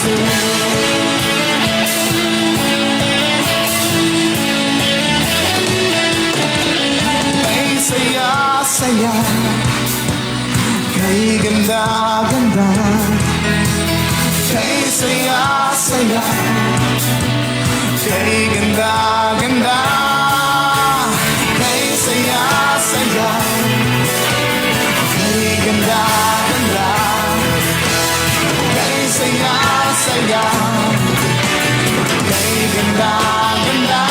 Jesus. Kay saya-saya, kay ganda-ganda, kay saya-saya, kay ganda-ganda, kay saya-saya, kay ganda-ganda, kay saya-saya, kay ganda-ganda.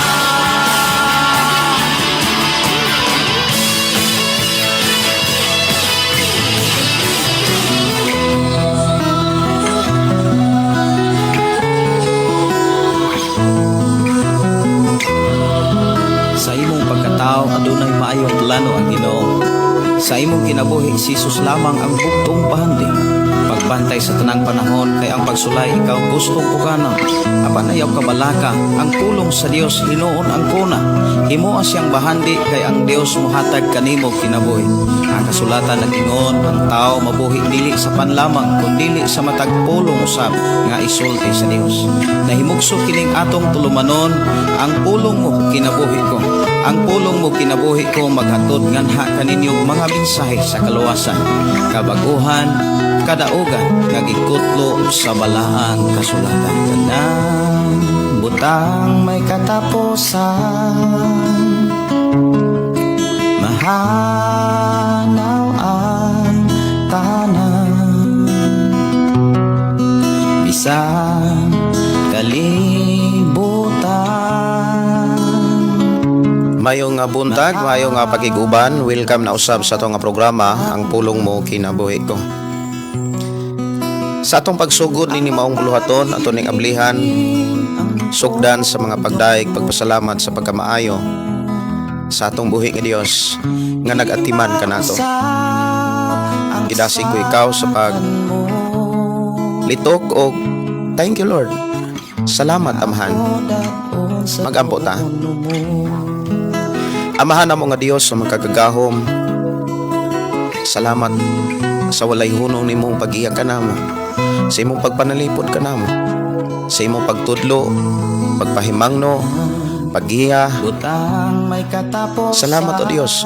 Sa imong pagkatao adunay maayong plano ang Ginoo. Sa imong kinabuhi, si Jesus lamang ang bugtong bahandi. Pagbantay sa tanang panahon kay ang pagsulay ikaw gustong pukanon. Apan ayaw kabalaka, ang pulong sa Dios hinuon ang kuna. Himoa siyang bahandi kay ang Dios mohatag kanimo kinabuhi. Ang kasulatan nag-ingon, ang tao mabuhi dili sa panlamang kundili sa matag pulong usab nga isulti sa Dios. Nahimugso kining atong tulumanon, ang pulong mo kinabuhi ko. Ang pulong mo kinabuhi ko maghatod nganha kaninyo mga mensahe sa kaluwasan, kabaguhan, kadaugan nga gikutlo sa balaang kasulatan. Tanang butang may katapusan, mahanaw ang tanan, bisan kalibutan. Mayong nga buntag, mayong nga pakiguban, welcome na usab sa atong nga programa, Ang Pulong Mo Kinabuhi Ko. Sa atong pagsugod nini maong buluhaton, ato ning ablihan, sugdan sa mga pagdaig, pagpasalamat sa pagkamaayo sa atong buhi nga Dios nga nag-atiman kanato. Gidasig ko ikaw sa pag litok og thank you, Lord. Salamat, Amahan. Magampo ta. Amahan namo nga Dios sa makagagahom. Salamat sa walay hunong nimong pag-iya kanamo, sa imong pagpanalipod kanamo, sa imong pagtudlo, pagpahimangno, paggiya. Butang may katapusan. Salamat, O Dios,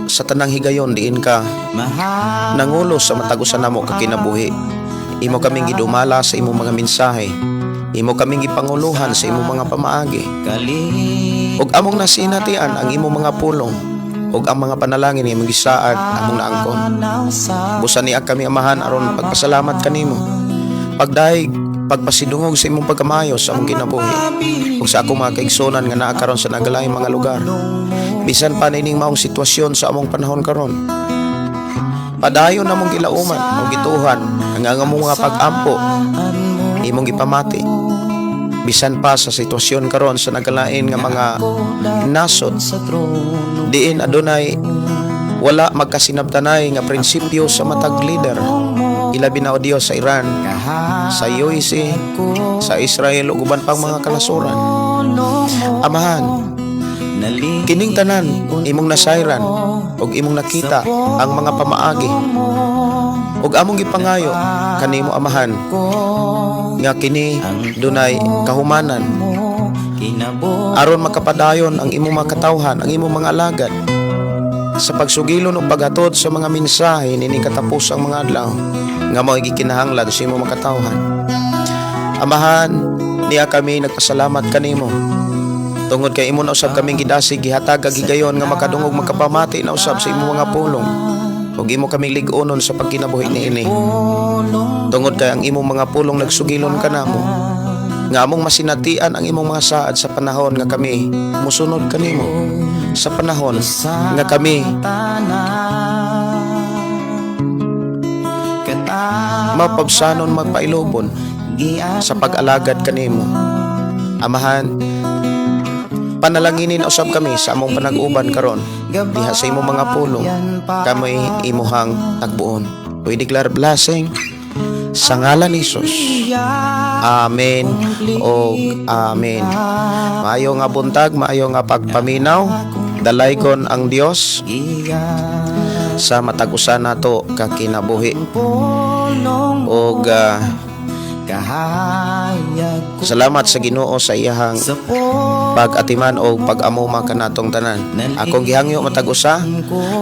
sa tanang higayon diin ka nangulo sa matag usa namo ka kinabuhi. Imo kaming gidumala sa imong mga mensahe. Imo kaming gipanguluhan sa imong mga pamaagi. Ug among nasinatian ang imong mga pulong ug ang mga panalangin nga imong gisaad among naangkon. Busa niya kami, Amahan, aron pagpasalamat kanimo. Pagdayeg, pagpasidungog sa imong pagkamayo sa among kinabuhi. Ug sa akong mga kaigsunan nga naa karon sa nagalaing mga lugar. Bisan pa nining maong sitwasyon sa among panahon karon. Padayon namong gilauman o gituhan ang among mga pag-ampo imong gipamati. Bisan pa sa sitwasyon karon sa nagalain nga mga nasod diin adunay wala magkasinabtanay nga prinsipyo sa matag leader, ilabi na, o Dios, sa Iran, sa USA, sa Israel ug uban pang mga kalasuran. Amahan, kining tanan imong nasayran ug imong nakita ang mga pamaagi ug among gipangayo kanimo, Amahan, nga kini dunay kahumanan aron makapadayon ang imong mga katawhan, ang imong mga alagad sa pagsugilon ug paghatod sa mga mensahe nining katapusang mga adlaw nga mao gikinahanglan sa imong mga katawhan. Amahan, niya kami nagpasalamat kanimo tungod kay imo na usab kaming gidasig, gihatag ag higayon nga makadungog, makapamati na usab sa imong mga pulong ug imo kaming lig-onon sa pagkinabuhi niini tungod kay ang imong mga pulong nagsugilon kanamo nga among masinatian ang imong mga saad sa panahon nga kami musunod kanimo, sa panahon nga kami mapabsanon, magpailobon sa pag-alagad kanimo. Amahan, panalanginin usab kami sa among panag-uban karon diha sa imong mga pulong, kami imuhang tagbuon. We declare blessing sa ngalan ni Jesus. Amen o amen. Maayo nga buntag, maayo nga pagpaminaw. Dalaygon ang Dios sa matag usa nato ka kinabuhi. Og Kahayag ko Salamat sa Ginoo sa iyahang sa po pag-atiman o pag-amuma kanatong tanan. Akong gihangyo matag usa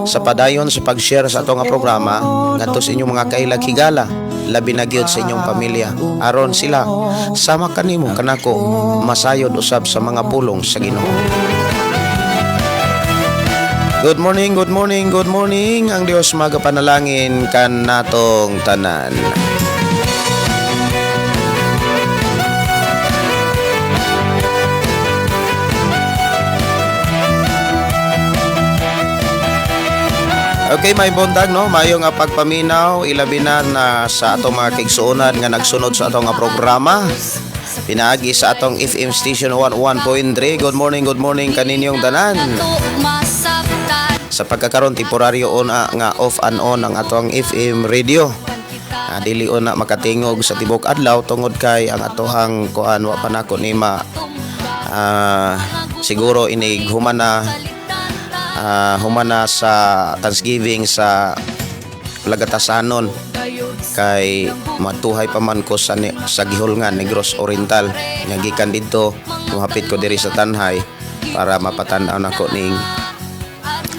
sa padayon sa pag-share sa atong nga programa ngadto sa inyong mga kailag higala, labi na gyud sa inyong pamilya, aron sila sama kanimo kanako masayod usab sa mga pulong sa Ginoo. Good morning, good morning, good morning. Ang Dios magapanalangin kanatong tanan. Okay, may buntag, no, mayo nga pagpaminaw, ilabi na na sa atong mga kaigsuonan nga nagsunod sa atong nga programa pinaagi sa atong FM station 11.3. Good morning, good morning kaninyong tanan. Sa pagkakaron, temporaryo una nga off and on ang atong FM radio. Dili una makatingog sa tibok adlaw tungod kay ang atohang kuan wa pa nako ni ma siguro inig humana sa Thanksgiving sa Lagatasanon, kay matuhay pa man ko sa gihulngan Negros Oriental nga gikan didto muhapit ko diri sa Tanhay para mapatan-aw nako ning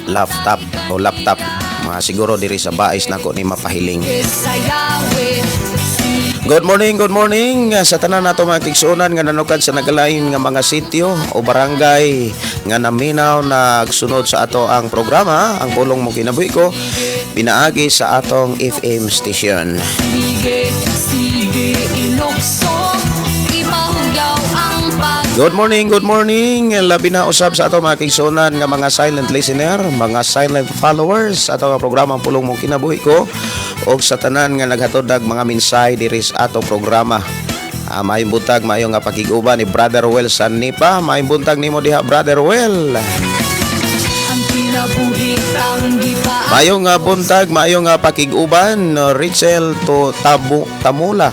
laptop o laptop. Mga siguro diri sa Bais nako ni mapahiling. Good morning, good morning sa tanan nato mga kaigsuonan nga nanukad sa nagalain nga mga sitio o barangay nga naminaw, nagsunod sa ato ang programa, Ang Pulong Mo Kinabuhi Ko, pinaagi sa atong FM station. Sige, sige, inukso, ipahugyaw ang pag Good morning, good morning. Labi na usab sa ato mga kaigsuonan nga mga silent listener, mga silent followers sa ato nga programa, Ang Pulong Mo Kinabuhi Ko, ug sa tanan nga naghatod og mga mensahe diri sa ato programa. Maayong buntag, maayo nga pakig-uban ni Brother Well Sanipa. Maayong buntag nimo diha, Brother Well. Ang kinabuhi ang gipa Maayong nga buntag, maayong nga pakig-uban, no, Rachel to Tabu Tamula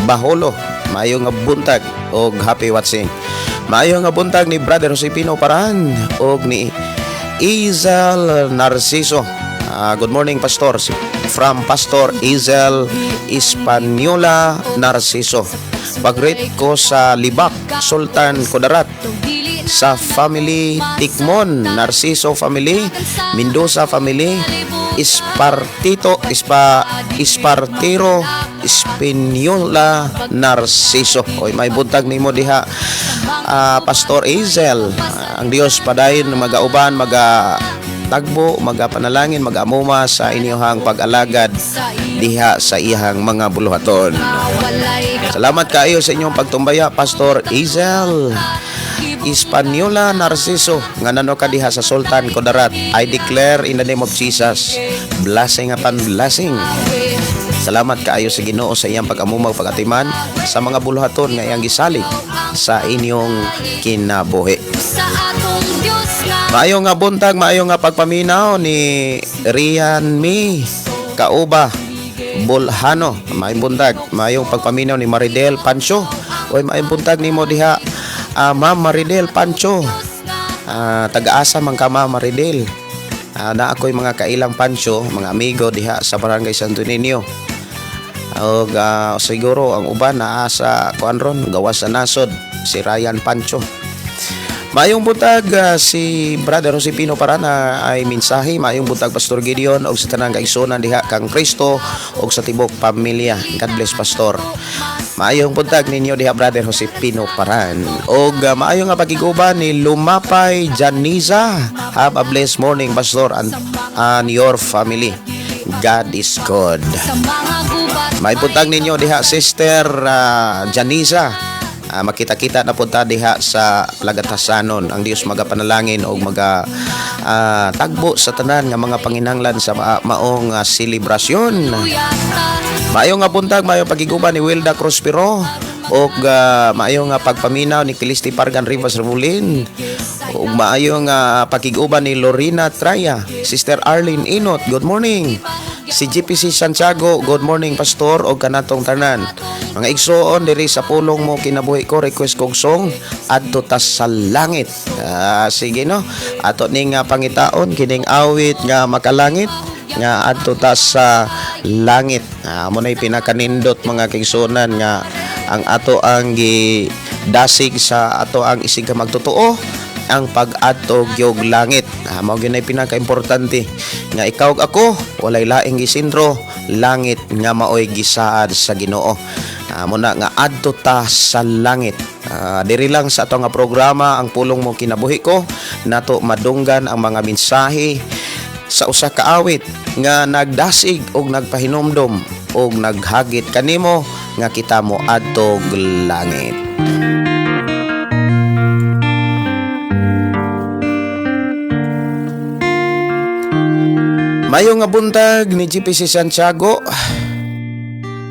Baholo. Maayong nga buntag og happy watching. Maayong nga buntag ni Brother Josepino Paran og ni Izel Narciso. Good morning, Pastor, from Pastor Izel Hispaniola Narciso. Pag-greet ko sa Libak, Sultan Kudarat, sa family Tikmon, Narciso family, Mendoza family, Ispartito, Ispa, Ispartiro, Espinola Narciso. Oy, may buntag nimo diha, Pastor Azel. Ang Dios padayon magauban, maga tagbo, magapanalangin, magamuma sa inyong pag-alagad diha sa iyang mga buluhaton. Walay Salamat kaayo sa inyong pagtumbaya, Pastor Izel Hispaniola Narciso, nga nano ka diha sa Sultan Kudarat. I declare in the name of Jesus, blessing upon blessing. Salamat kaayo sa Ginoo sa iyang pag-amumag, pag-atiman sa mga buluhaton nga iyang gisalig sa inyong kinabuhi. Sa atong Diyos nga Maayo nga buntag, maayo nga pagpaminaw ni Rian Mi Kauba Bolhano. Maayong buntag, maayong pagpaminaw ni Maridel Pancho. Oy, maayong buntag nimo diha, Ma'am Maridel Pancho. Taga-asa man ka, Ma'am Maridel? Na ako'y mga kailang Pancho, mga amigo diha sa Barangay Santo Niño. Og siguro ang uban naa sa kuan ron, gawas sa nasod, si Ryan Pancho. Maayong buntag, si Brother Josepino Parana ay mensahe. Maayong buntag, Pastor Gideon, og sa tanang kaigsuonan diha kang Kristo og sa tibok pamilya. God bless, Pastor. Maayong buntag ninyo diha, Brother Josepino Paran. Og maayo nga pakiguban ni Lumapay Janiza. Have a blessed morning, Pastor, and your family. God is good. Sa mga gubat. May buntag ninyo diha, Sister Janiza. Makita-kita na punta diha sa Lagatasanon. Ang Dios magapanalangin og maga tagbo sa tanan nga mga panginahanglan sa maong selebrasyon. Yata. Maayo nga buntag, maayo pagiguban ni Wilda Crospero og maayo nga pagpaminaw ni Kilisti Pargan Rivas Revulin ug maayo nga pakig-uban ni Lorena Traya, Sister Arlene Inot, good morning. Si GPC Santiago, good morning, Pastor, og kanatong tanan. Mga igsoon diri sa Pulong Mo Kinabuhi Ko, request kog song "Adto Ta sa Langit." Sige no. Ato ning pangitaon kining awit nga makalangit. Nga adto ta sa langit. Ah, mo na'y pinakanindot, mga kaigsuonan, nga ang ato ang gidasig sa ato ang isig ka magtotoo, ang pag-adto gyud langit. Ah, mao gyud nay pinaka-importante nga ikaw ug ako walay laing gisintro, langit nga maoy gisaad sa Ginoo. Ah, mo na nga adto ta sa langit. Ah, diri lang sa ato nga programa, Ang Pulong Mo Kinabuhi Ko, nato madunggan ang mga mensahe sa usa ka awit nga nagdasig og nagpahinumdom og naghagit kanimo nga kita mo adtog langit. Mayo nga buntag ni GPC Santiago.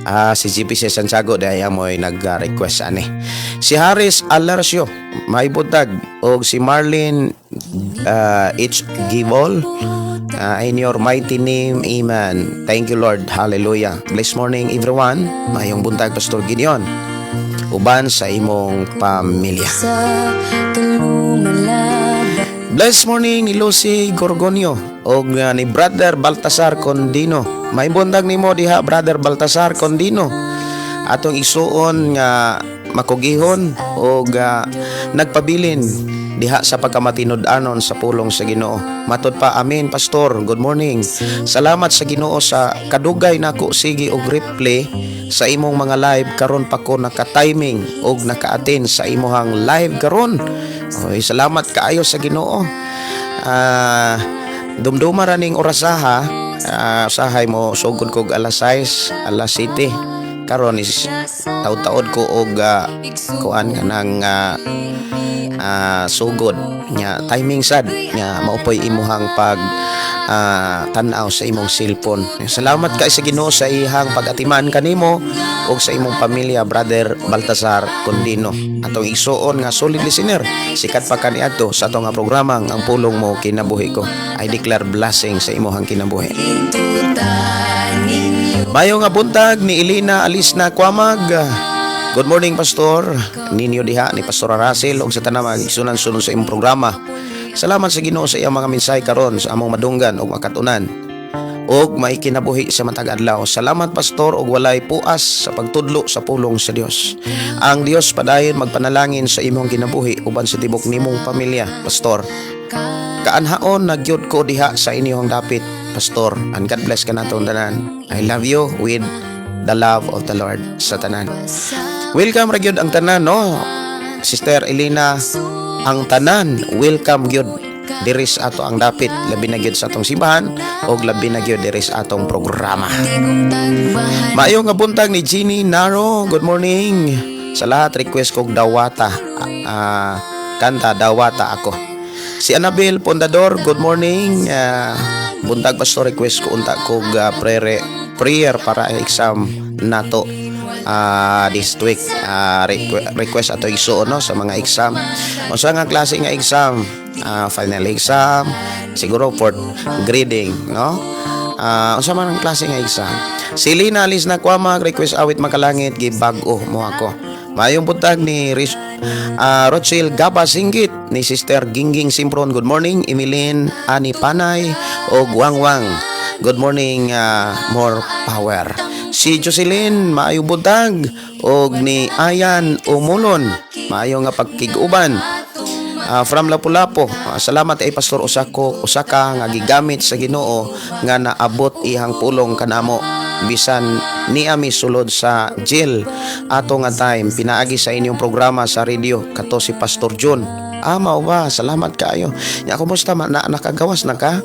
Ah, si GPC Santiago dahil mo'y nag-request ani. Si Harris Alarcio, may buntag, og si Marlene H. Gibol. Ah, in your mighty name, amen. Thank you, Lord. Hallelujah. Blessed morning, everyone. Mayong buntag, Pastor Gideon, uban sa imong pamilya. Sa kalumalab. Blessed morning ni Lucy Gorgonio og ni Brother Baltasar Condino. May buntag nimo diha, Brother Baltasar Condino. Atong igsuon nga makugihon og nagpabilin diha sa pagkamatinud-anon sa pulong sa Ginoo. Matod pa, amen, Pastor. Good morning. Salamat sa Ginoo sa kadugay nako sige og replay sa imong mga live, karon pa ko naka-timing og naka-attend sa imuhang live karon. Oy, salamat kaayo sa Ginoo. Ah, dumduma ra ning orasaha. Ah, usahay mo sugod kog alas 6, alas 7. Karon is taud-taod ko og kuan kanang sugod nya, timing sad nya maupoy imuhang pag tan-aw sa imong cellphone. Salamat kay sa Ginoo sa ihang pag-atiman kanimo ug sa imong pamilya, Brother Baltasar Condino. Atong igsuon nga solid listener, sikat pa kaniadto sa atong nga programa, Ang Pulong Mo Kinabuhi Ko. I declare blessing sa imuhang kinabuhi. Mayo nga buntag ni Elena Alisna Kwamag. Good morning, Pastor. Ninyo diha ni Pastor Russell ug sa tanang mga igsunan sunod sa imong programa. Salamat sa Ginoo sa iyang mga mensahe karon sa among madunggan ug makatunan ug may kinabuhi sa matag adlaw. Salamat, Pastor, ug walay puas sa pagtudlo sa pulong sa Dios. Ang Dios padayon magpanalangin sa imong kinabuhi uban sa tibok nimong pamilya, Pastor. Kaanhaon na gyud ko diha sa inyong dapit, Pastor. And God bless kanatong tanan. I love you with the love of the Lord sa tanan. Welcome ra gyud ang tanan, no? Sister Elena, ang tanan welcome gyud diri sa ato ang dapit, labi na gyud sa atong simbahan og labi na gyud diri sa atong programa. Maayo nga buntag ni Jeannie Naro. Good morning. Sa lahat, request kog Dawata. Ah, kanta Dawata Ako. Si Annabel Pondador, good morning. Ah, buntag, Pastor, request ko unta kog prayer para exam nato this week. Request ato igsuon, no, sa mga exam. Unsa nga klase nga exam? Ah, final exam, siguro fourth grading, no? Ah, unsa man ang klase nga exam? Si Lina Alice na Kwama, request awit Makalangit, Gibag-o Mo Ako. Mayong buntag ni Rochelle Gaba Singgit, ni Sister Gingging Simpron, good morning. Emilyn Ani Panay og Wangwang. Good morning, more power. Si Jocelyn, maayo buntag, og ni Ayan Umulon, maayo nga pagkig-uban. Ah, from Lapu-Lapu. Ah, salamat ay Pastor Osako, usaka nga gigamit sa Ginoo nga naabot ihang pulong kanamo bisan niami sulod sa jail ato nga time pinaagi sa inyong programa sa radio, kato si Pastor John. Ah, mao ba? Salamat kaayo. Nya kumusta man na, nakagawas na ka?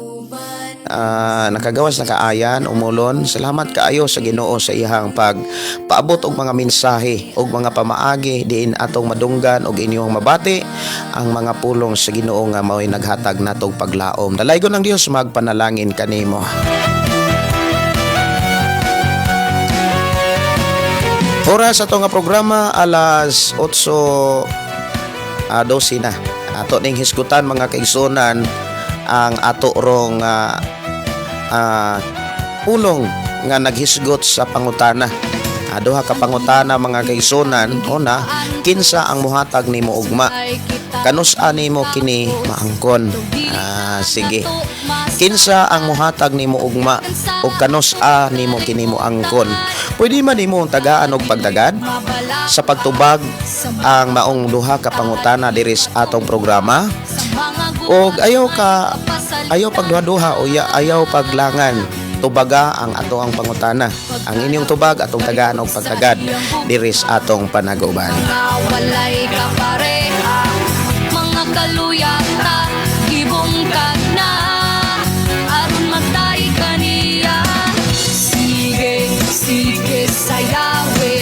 Ah, nakagawas na kaayan Umulon. Salamat kaayo sa Ginoo sa iyang pag paabot og mga mensahe og mga pamaagi diin atong madunggan og inyong mabati ang mga pulong sa Ginoo nga mao'y naghatag natong paglaom. Dalaygon ng Dios magpanalangin kanimo. Oras ato nga programa, alas 8:12 na. Ato ning hisgutan, mga kaigsuonan, ang ato rong pulong nga naghisgot sa pangutana. Ah, duha ka pangutana, mga kaigsuonan. Una, kinsa ang muhatag nimo ugma? Kanus-a nimo kini maangkon? Ah, sige. Kinsa ang muhatag nimo ugma ug kanus-a nimo kini moangkon? Pwede man nimo tagaan og pagtagad sa pagtubag ang maong duha ka pangutana diri sa atong programa og ayaw pagduha-duha o ayaw paglangan, tubaga ang ato ang pangutana. Ang inyong tubag atong tagaan og pagtagad diri sa atong panaguban. Nga walay kapareha. Mga kaluya ta, gibungkag na aron magtay kaniya. Sige, sige, sayawe.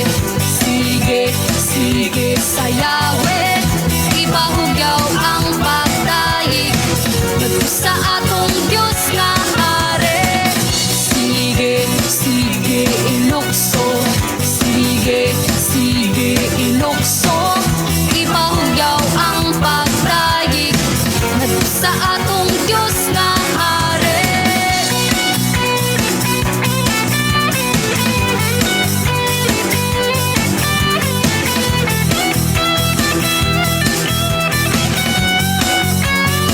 Sige, sige, sayawe. Ipahugyaw ang pagdayeg ngadto sa atong Diyos nga hari. Sige, sige, ilukso. Sige, sige, ilukso. Ipahugyaw ang pagdayeg ngadto sa atong Diyos nga hari.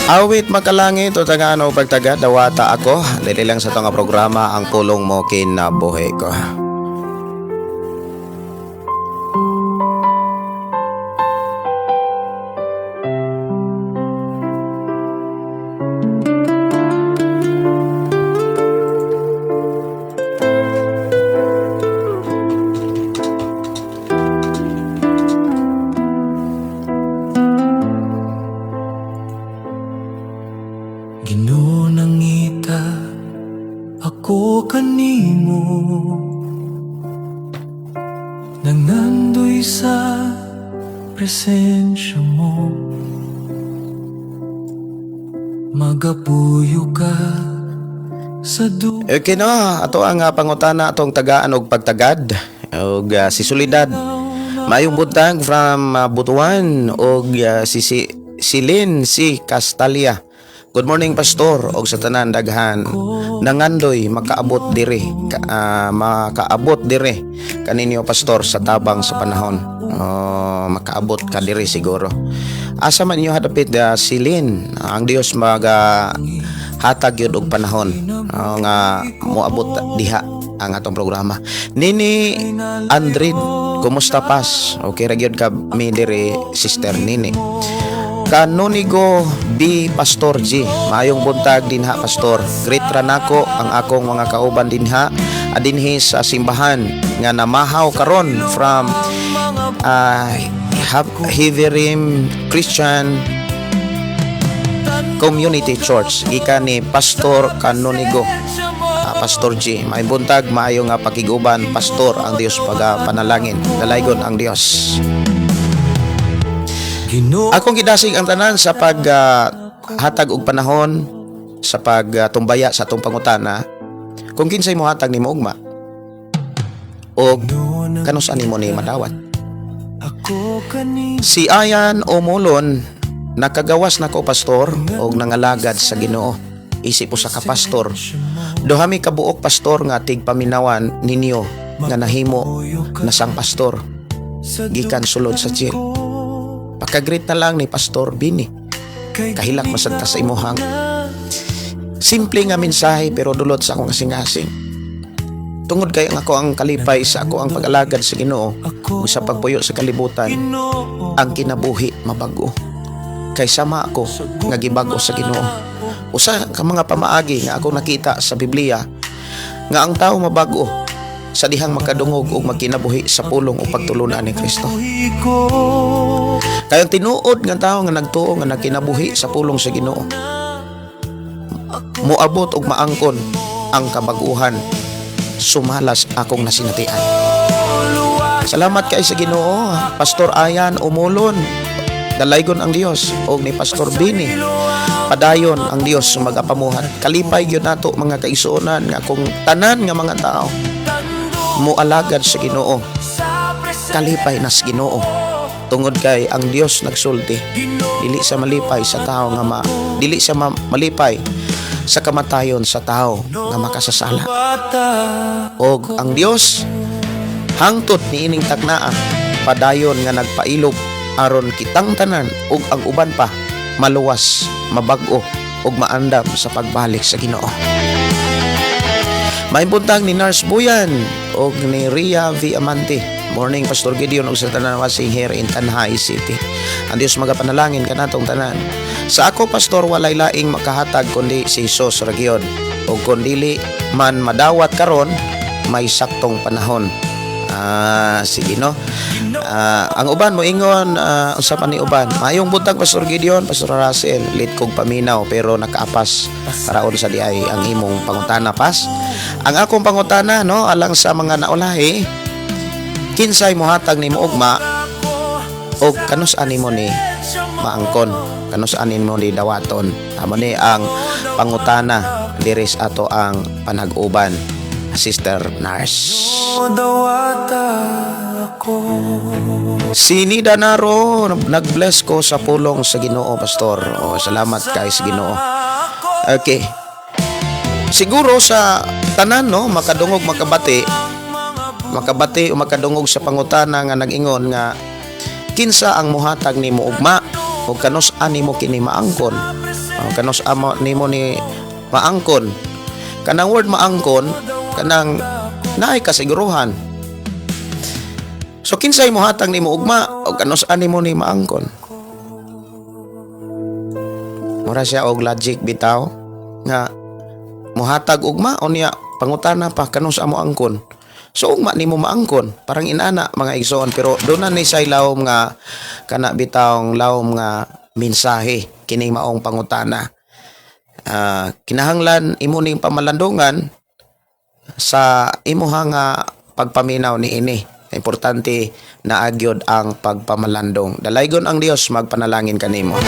Awit makalangit o tagaan o pagtagad, dawata ako. Dili lang sa itong programa, Ang Pulong Mo Kinabuhi Ko. Ginoo, nangita ako kanimo, nangandoy sa presensya mo. Magapuyo ka sa du Okay no, ato ang pangutana atong tagaan og pagtagad og si Soledad. Maayong buntag from Butuan og si Silin si Castalia. Good morning, Pastor, og sa tanan daghan nangandoy makaabot diri kaninyo, Pastor, sa tabang sa panahon. Oh, makaabot ka diri siguro. Asa man inyo hadapit, Silin, ang Dios maga hatag yun og panahon nga moabot diha ang atong programa. Nini Andrid, kumusta, pas? Okay ra gyud ka mi diri, Sister Nini. Kanonigo B Pastor G. Maayong buntag dinha, Pastor. Greet ra nako ang akong mga kauban dinha adinhi sa simbahan nga namahaw karon from Hiverim Christian Community Church gikan ni Pastor Kanonigo. Pastor G, may buntag, maayo nga pakiguban, Pastor, ang Dios paga panalangin. Dalaygon ang Dios. Ginoo. Akong gidasig ang tanan sa pag hatag og panahon sa pagtumbaya sa atong pangutana kung kinsay mohatag nimo ugma o kanus nimo ni madawat. Ako kanimo. Si Ayan Omolon, nakagawas nako, Pastor, og nangalagad sa Ginoo. Isip usa ka pastor. Duha mi kabuok, Pastor, nga tigpaminawan ninyo nga nahimo na sang pastor gikan sulod sa jail. Paka-greet na lang ni Pastor Bini. Kahilak masad ta sa imuhang simple nga mensahe pero dulot sa akong kasing-kasing. Tungod kay ang ako ang kalipay sa ako ang pag-alagad sa Ginoo ug sa pagpuyo sa kalibutan, ang kinabuhi mabago. Kay sama ako nga gibago sa Ginoo. Usa ka mga pamaagi nga ako nakita sa Biblia nga ang tao mabago sa dihang makadungog og magkinabuhi sa pulong o pagtulunan ni Kristo. Kay ang tinuod nga tao nga nagtuo nga nagkinabuhi sa pulong sa Ginoo, moabot og maangkon ang kabaguhan sumalas akong nasinatian. Salamat kay sa Ginoo, Pastor Ayan Umulon. Dalaygon ang Dios og ni Pastor Bini. Padayon ang Dios magapamuhat. Kalipay gyud nato, mga kaigsuonan, nga kung tanan nga mga tao moalagad sa Ginoo. Kalipay nas Ginoo. Tungod kay ang Dios nagsulti, dili sa malipay sa tao nga ma, dili sa malipay sa kamatayon sa tao nga makasasala. Og ang Dios hangtod niining taknaa padayon nga nagpailob aron kitang tanan ug ang uban pa maluwas, mabag-o. ug maandam sa pagbalik sa Ginoo. Maayong buntag ni Nurse Buyan og ni Ria V. Amante. Morning, Pastor Gideon ug sa tanan watching here in Tanjay City. Ang Dios magapanalangin kanatong tanan. Sa ako, pastor, walay laing makahatag kundi si Jesus ra gyud. Ug kun dili man madawat karon, may saktong panahon. Ah, sige, no. Ah, ang uban mo ingon, unsa pa ni uban? Maayong buntag, Pastor Gideon, Pastor Russell, late kog paminaw pero nakaapas paraon sa diay ang imong pangutana pas. Ang akong pangutana, no, alang sa mga naulahi, kinsay mohatag nimo ugma og kanus ani mo ni maangkon, kanus ani mo ni dawaton? Amo ni ang pangutana diris ato ang panag-uban, Sister Nurse. Dawata ako. Si Nida Naro, nag-bless ko sa pulong sa Ginoo, Pastor. Oh, salamat kay sa Ginoo. Okay. Siguro sa tanan, no, makadungog, makabati o makadungog sa pangutana nga nag-ingon nga kinsa ang muhatag nimo ugma o kanus ani mo kini maangkon. O kanus amo nimo ni maangkon. Kanang word maangkon, kanang naay kasiguruhan. So kinsay mohatag nimo ugma o kanus ani mo ni maangkon? Mura siya og logic bitaw nga mohatag ugma unya pangutana pa kanus amo angkon. So ugma nimo maangkon, parang inana, mga igsoon, pero doon na ni say lawom nga kana bitawng lawom nga mensahe kining maong pangutana. Ah, kinahanglan imo ning pamalandungan sa imuha nga pagpaminaw ni ini. Importante na agyod ang pagpamalandong. Dalaygon ang Dios magpanalangin kanimo.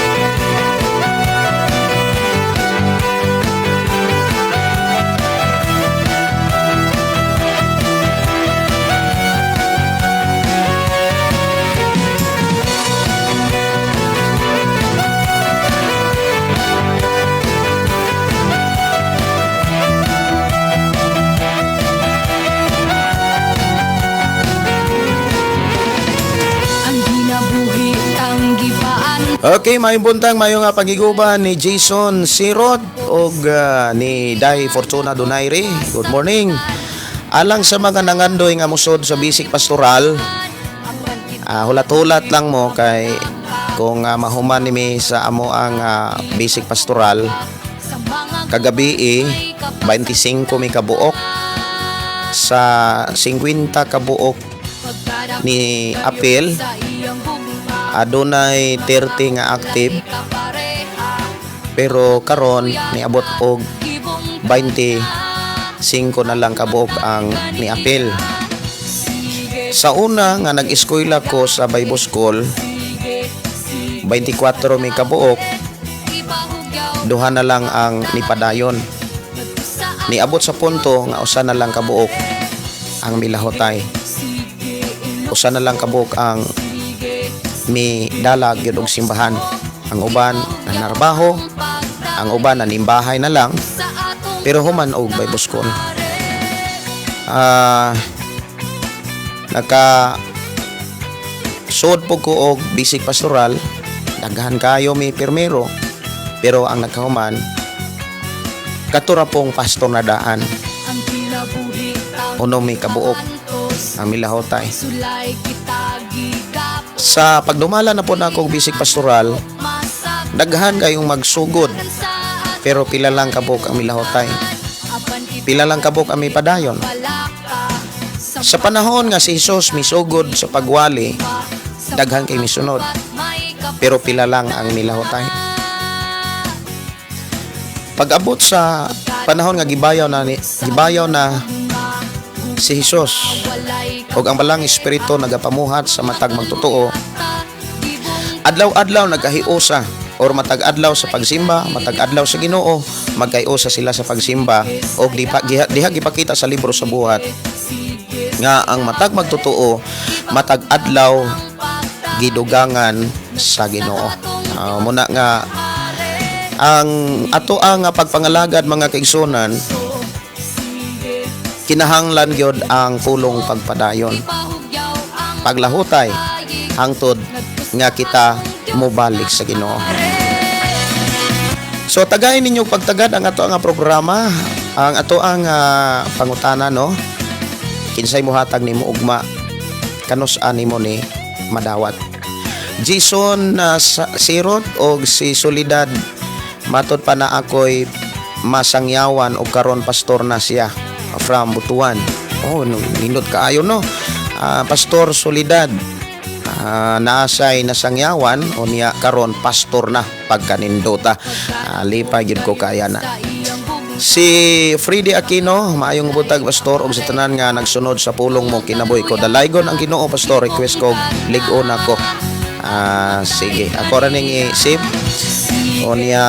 Ang ginabuhi ang gipaan. Okay, maayong buntag, maayong nga pagiguban ni Jason Sirot og ni Dai Fortuna Donaire. Good morning. Alang sa mga nangandoy nga musod sa basic pastoral, hulat-hulat lang mo kay kung mahuman nimi sa amo ang basic pastoral Sa mga kagabi eh, 25 mi kabuok sa 50 kabuok ni Apil, adunay 30 nga active, pero karon niabot og 25 na lang kabuok ang niapil. Sa una nga nag-eskwela ko sa Bible School, 24 mi kabuok, duha na lang ang nipadayon. Niabot sa punto nga usa na lang kabuok ang milahotay. Usa na lang kabuok ang mi dalag gyud og simbahan. Ang uban nanarbaho, ang uban nanimbahay na lang, pero human og Bible School. Naka suod po ko og basic pastoral, daghan kayo mi pirmero, pero ang nagkahuman katura pong pastor na daan, uno mi kabuok ang milahotay. Sa pagdumala na po na akong basic pastoral, daghan kayong magsugod, pero pila lang kabuok ang milahotay. Pila lang kabuok ang mipadayon. Sa panahon nga si Jesus misugod sa pagwali, daghan kay misunod, pero pila lang ang milahotay. Pag-abot sa panahon nga gibayaw na si Jesus ug ang balang espiritu nagapamuhat sa matag magtotoo, adlaw-adlaw nagkahiusa or matag adlaw sa pagsimba, matag adlaw sa Ginoo, magkahiusa sila sa pagsimba og diha gipakita sa libro sa buhat nga ang matag magtotoo matag adlaw gidugangan sa Ginoo. Ah, muna nga ang ato ang nga pagpangalagad, mga kaigsunan, kinahanglan gyud ang pulong pagpadayon, paglahutay hangtod nga kita mobalik sa Ginoo. So tagayin ninyo pagtagad ang ato ang programa, ang ato ang pangutana, no. Kinsay mohatag nimo ugma, kanus animo ni madawat? Jason Sirot og si Solidad, matod pa na ako'y masangyawan og karon pastor na siya from Butuan. Oh, no, nindot kaayo, no. Pastor Solidad, naasay nasangyawan o niya karon pastor na pagkanindota. Lipay gyud ko kaya na. Si Freddy Aquino, maayong buntag, pastor, og sa tanan nga nagsunod sa pulong mo, kinabuhi ko. Dalaygon ang Ginoo, pastor, request ko lig-on ako. Sige, ako ra ning i-save. O niya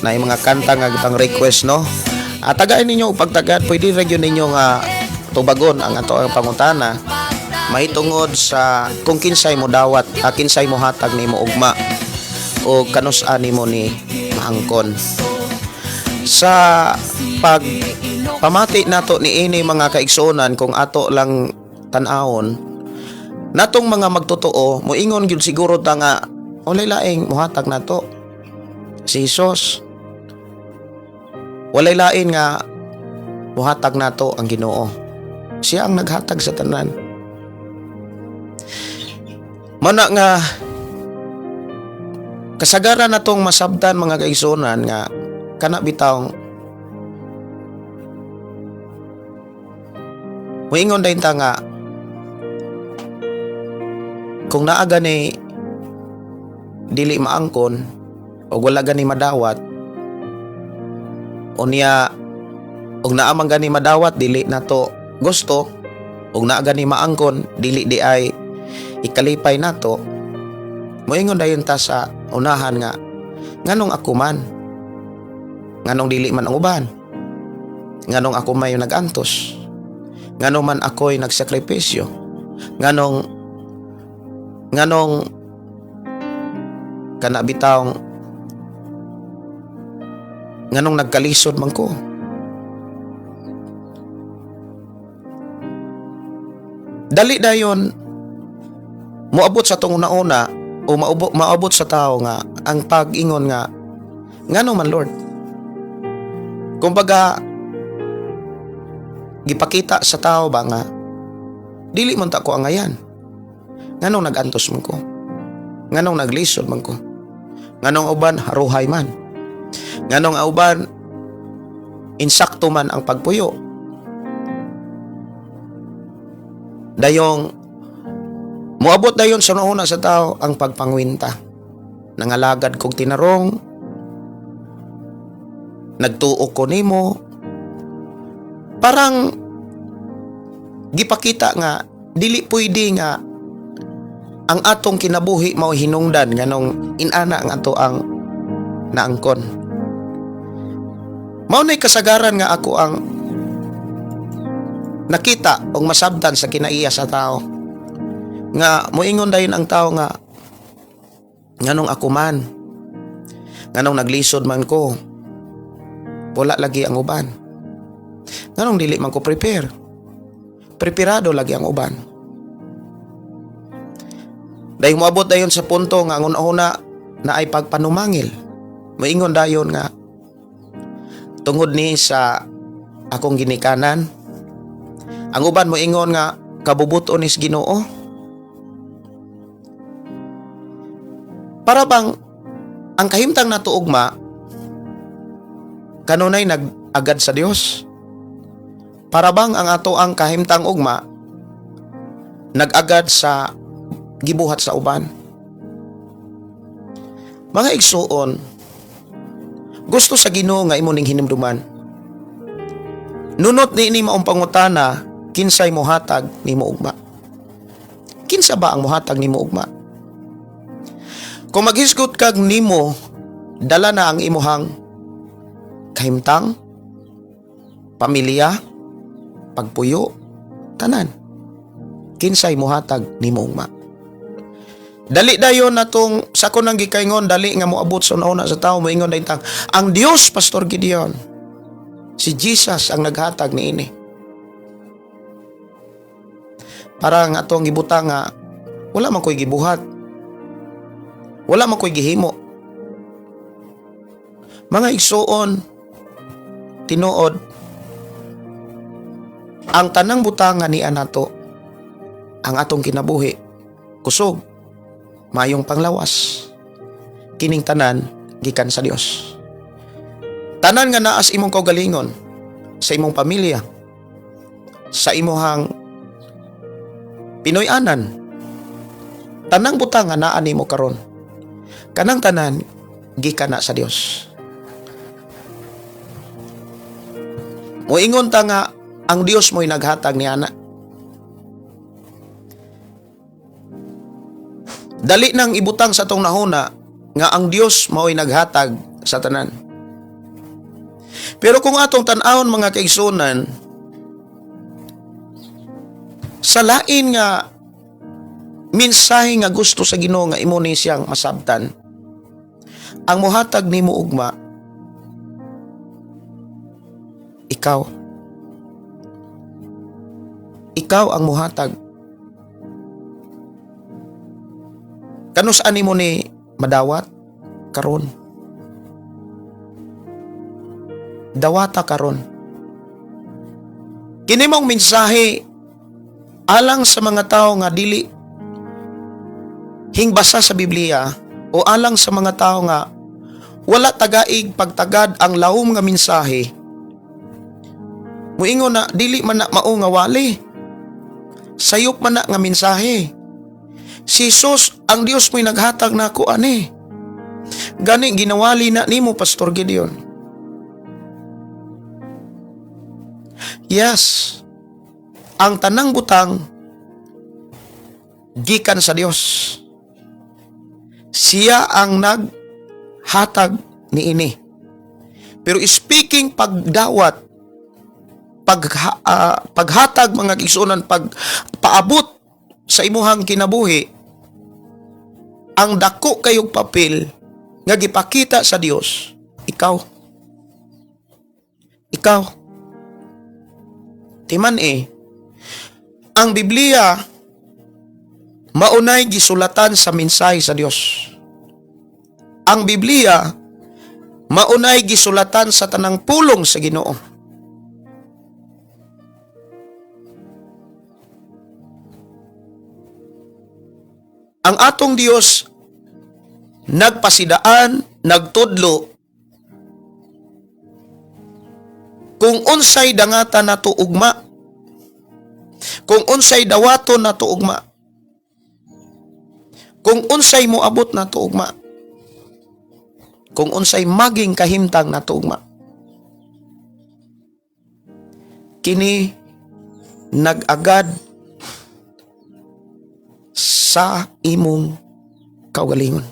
na mga kanta nga gipang request, no. At tagain ninyo og pagtagad, pwede ra gyud ninyo nga tubagon ang ato ang pangutana mahitungod sa kung kinsay mo dawat, kinsay mo hatag nimo ugma o kanus nimo ni maangkon. Sa pag pamati nato ni ini, mga kaigsuonan, kung ato lang tan-awon natong mga magtotoo, moingon gyud siguro ta nga walay laing mohatag nato si Jesus, walay lain nga mohatag nato ang Ginoo, siya ang naghatag sa tanan. Mana nga kasagaran natong masabtan, mga kaigsuonan, nga kana bitawng moingon dayon ta nga kung naa gani dili maangkon o wala gani madawat, unya og naa man gani madawat, dili nato gusto, ug naa gani maangkon, dili di ay ikalipay nato, moingon dayon ta sa unahan nga nganong ako man, nganong dili man ang uban, nganong ako may nagantos, nganong man ako'y nagsakripisyo, nganong nganong kana bitawng nganong nagkalisod man ko. Dali dayon moabot sa tong una-una o maabot sa tao nga ang pag-ingon nga ngano man, Lord. Kumbaga gipakita sa tao ba nga dili man ta ko angayan. Nganong nag-antos man ko? Nganong naglisod man ko? Nganong uban haruhay man? Nganong uban insakto man ang pagpuyo? Dayong moabot dayon sa una sa tao ang pagpangwinta. Nangalagad kog tinarong, nagtuo ko nimo, parang gipakita nga dili pwede nga ang atong kinabuhi mao hinungdan nganong inana ang ato ang naangkon. Mao nay kasagaran nga ako ang nakita og masabtan sa kinaiya sa tao nga moingon dayon ang tao nga nganong ako man, nganong naglisod man ko, wala lagi ang uban, nganong dili man ko prepare, preparado lagi ang uban. Dahil moabot dayon sa punto nga ang una na ay pagpanumangil, moingon dayon nga tungod ni sa akong ginikanan. Ang uban moingon nga kabubuton is Ginoo. Para bang ang kahimtang nato ugma kanunay nag-agad sa Dios. Para bang ang ato ang kahimtang ugma nag-agad sa gibuhat sa uban. Mga igsuon, gusto sa Ginoo nga imo ning hinumduman. Nunot ni ini maong pangutana, kinsay mohatag nimo ugma? Kinsa ba ang mohatag nimo ugma? Kung maghisgot kag nimo, dala na ang imuhang kahimtang, pamilya, pagpuyo, tanan. Kinsay mohatag nimo ugma? Dali dayon natong sa ko nang gikaingon, dali nga moabot sa una sa tao, moingon dayon tang ang Dios, Pastor Gideon, si Jesus ang naghatag niini. Para nga atong gibutang nga wala man ko'y gibuhat, wala man ko'y gihimo. Mga igsuon, tinuod, ang tanang butang nga niya nato, ang atong kinabuhi, kusog, mayong panglawas, kining tanan gikan sa Dios. Tanan nga naa sa imong kaugalingon, sa imong pamilya, sa imuhang Pinoy-anan, tanang butang nga naa nimo karon, kanang tanan gikan na sa Dios. Moingon ta nga ang Dios mo'y naghatag ni ana. Dali nang ibutang sa atong nahuna nga ang Dios mao'y naghatag sa tanan. Pero kung atong tan-awon, mga kaigsunan, sa lain nga mensahe nga gusto sa Ginoo nga imo ni siyang masabtan, ang muhatag nimo ugma, ikaw. Ikaw ang muhatag. Kanus-a nimo ni madawat karon? Dawata karon. Kini mong mensahe alang sa mga tao nga dili hingbasa sa Biblia o alang sa mga tao nga wala tagaig pagtagad ang lawom nga mensahe. Muingon na dili man na mao nga wali. Sayop man na nga mensahe. Si Jesus, ang Dios mo'y naghatag nako ani. Gani ginawali na nimo, Pastor Gideon. Yes. Ang tanang butang gikan sa Dios. Siya ang naghatag niini. Pero speaking pagdawat, paghatag, mga igsuonan, pag paabot sa imuhang kinabuhi, ang dako kayog papel nga gipakita sa Dios, ikaw. Ikaw. Timan eh, ang Biblia maunay gisulatan sa mensahe sa Dios. Ang Biblia maunay gisulatan sa tanang pulong sa Ginoo. Ang atong Dios nagpasidaan, nagtudlo kung unsay dangatan nato ugma, kung unsay dawaton nato ugma, kung unsay moabot nato ugma, kung unsay maging kahimtang nato ugma. Kini nag-agad sa imong kaugalingon.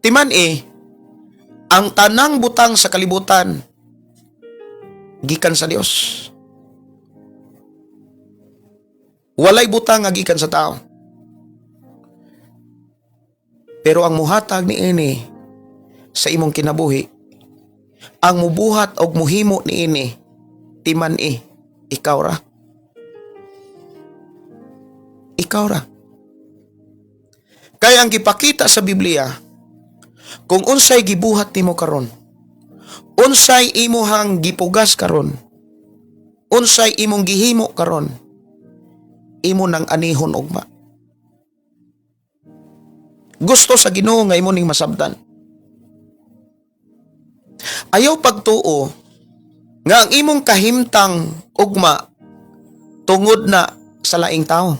Timan eh, ang tanang butang sa kalibutan gikan sa Dios. Walay butang nga gikan sa tao. Pero ang muhatag niini sa imong kinabuhi, ang mubuhat og muhimo niini, timan eh, ikaw ra. Ikaw ra. Kaya ang gipakita sa Biblia, kung unsay gibuhat nimo karon, unsay imuhang gipugas karon, unsay imong gihimo karon, imo nang anihon ugma. Gusto sa Ginoo nga imo ning masabtan. Ayaw pagtuo nga ang imong kahimtang ugma tungod na sa laing tao.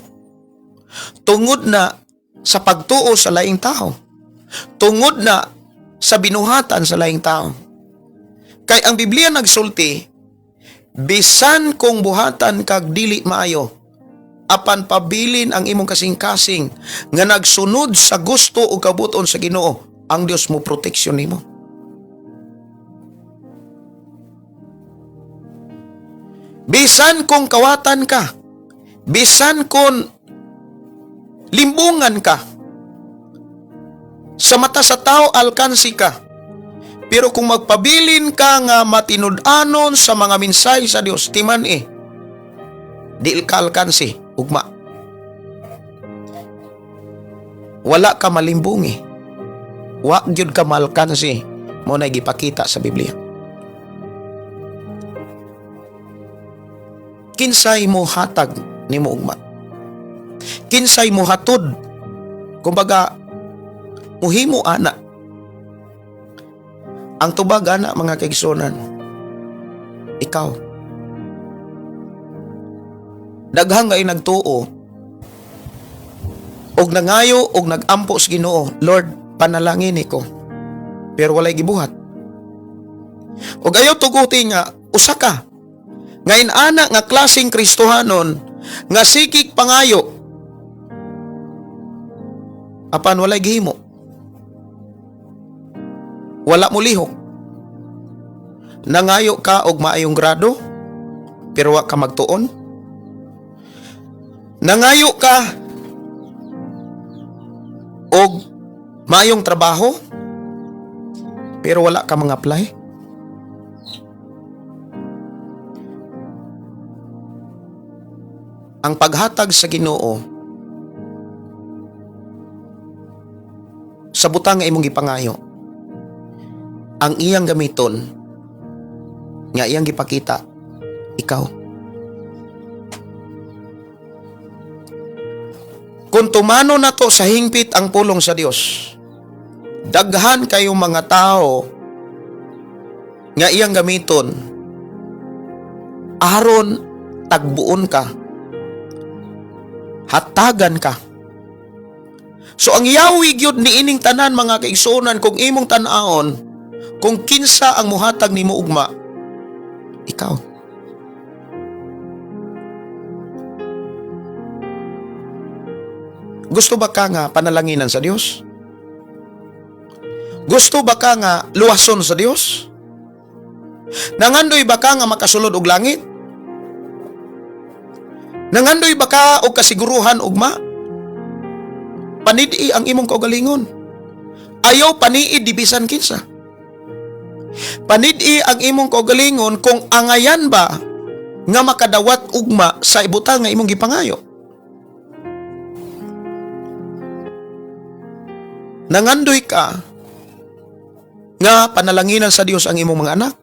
Tungod na sa pagtuo sa laing tao. Tungod na sa binuhatan sa laing tao. Kay ang Biblia nagsulti, bisan kung buhatan kag dili maayo, apan pabilin ang imong kasing-kasing nga nagsunod sa gusto o kabuton sa Ginoo, ang Dios mo proteksyon nimo. Bisan kung kawatan ka, bisan kung limbungan ka, sa mata sa tao alkansi ka, pero kung magpabilin ka nga matinud-anon sa mga minsay sa Dios, timan eh, di ka alkansi, ugma. Wala ka malimbungi. Wa gyud ka maalkansi, mao na gipakita sa Biblia. Kinsay mo hatag nimo ugma? Kinsay mo hatod? Kumbaga, muhimo ana. Ang tubag ana, mga kaigsunan, ikaw. Daghang kay nagtuo og nangayo og nagampo sa Ginoo, "Lord, panalangin ko." Pero walay gibuhat. Og ayaw tuguti nga usa ka nga inana nga klaseng Kristohanon nga sigig pangayo apan walay gihimo. Wala mo lihok. Nangayo ka og maayong grado pero wa ka magtuon. Nangayo ka og maayong trabaho pero wala ka mga apply. Ang paghatag sa Ginoo sa butang nga imong gipangayo, ang iyang gamiton nga iyang gipakita, ikaw. Kung tumano nato sa hingpit ang pulong sa Dios, daghan kayong mga tao nga iyang gamiton aron tagbuon ka, hatagan ka. So ang yawi gyud ni ining tanan, mga kaigsuonan, kung imong tan-aon, kung kinsa ang muhatag nimo ugma, ikaw. Gusto ba ka nga panalanginan sa Dios? Gusto ba ka nga luwason sa Dios? Nangandoy ba ka nga makasulod og langit? Nangandoy ba ka og kasiguruhan ugma? Panidi ang imong kaugalingon. Ayaw paniid di bisan kinsa. Panidi ang imong kaugalingon kung angayan ba nga makadawat ugma sa ibutang nga imong gipangayo. Nangandoy ka nga panalanginan sa Dios ang imong mga anak.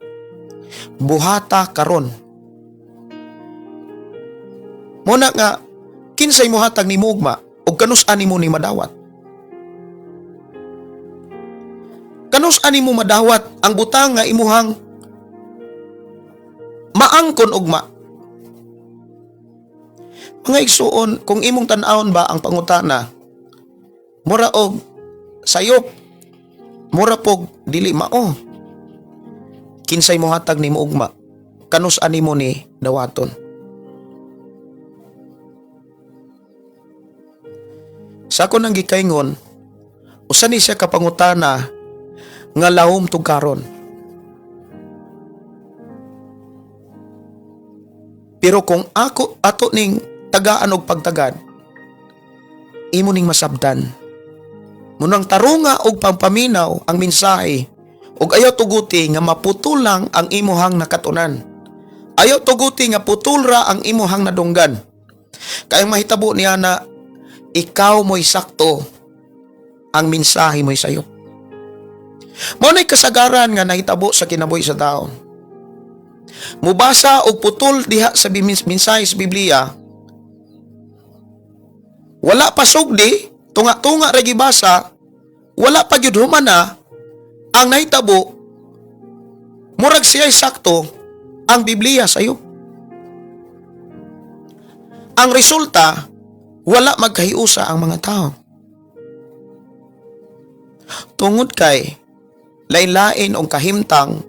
Buhata karon. Muna nga kinsay mohatag nimo ugma ug kanus-an nimo ni madawat? Kanus-an nimo madawat ang butang nga imuhang maangkon ugma? Mga igsuon, kung imong tan-awon ba ang pangutana, mura og sayop, mura pog dili mao. Kinsay mohatag nimo ugma, kanus-an nimo ni dawaton? Sa ako nang gikaingon, usa ni siya kapangutana nga lahom tugkaron. Pero kung ako ato ning tagaan og pagtagad, imo ning masabtan. Munang tarunga og pampaminaw ang mensahe ug ayaw tuguti nga maputol lang ang imuhang nakatunan. Ayaw tuguti nga putol ra ang imuhang nadunggan. Kay ang mahitabo niya na ikaw mo'y sakto, ang mensahe mo'y sayo. Mao na'y kasagaran nga nahitabo sa kinabuhi sa tao. Mubasa og putol diha sa mensahe sa Biblia, wala pa sugdi, tunga-tunga ra gibasa, wala pa gyud humana, ang nahitabo, murag siya'y sakto, ang Biblia sayo. Ang resulta, wala magkahiusa ang mga tao. Tungod kay lain-lain og kahimtang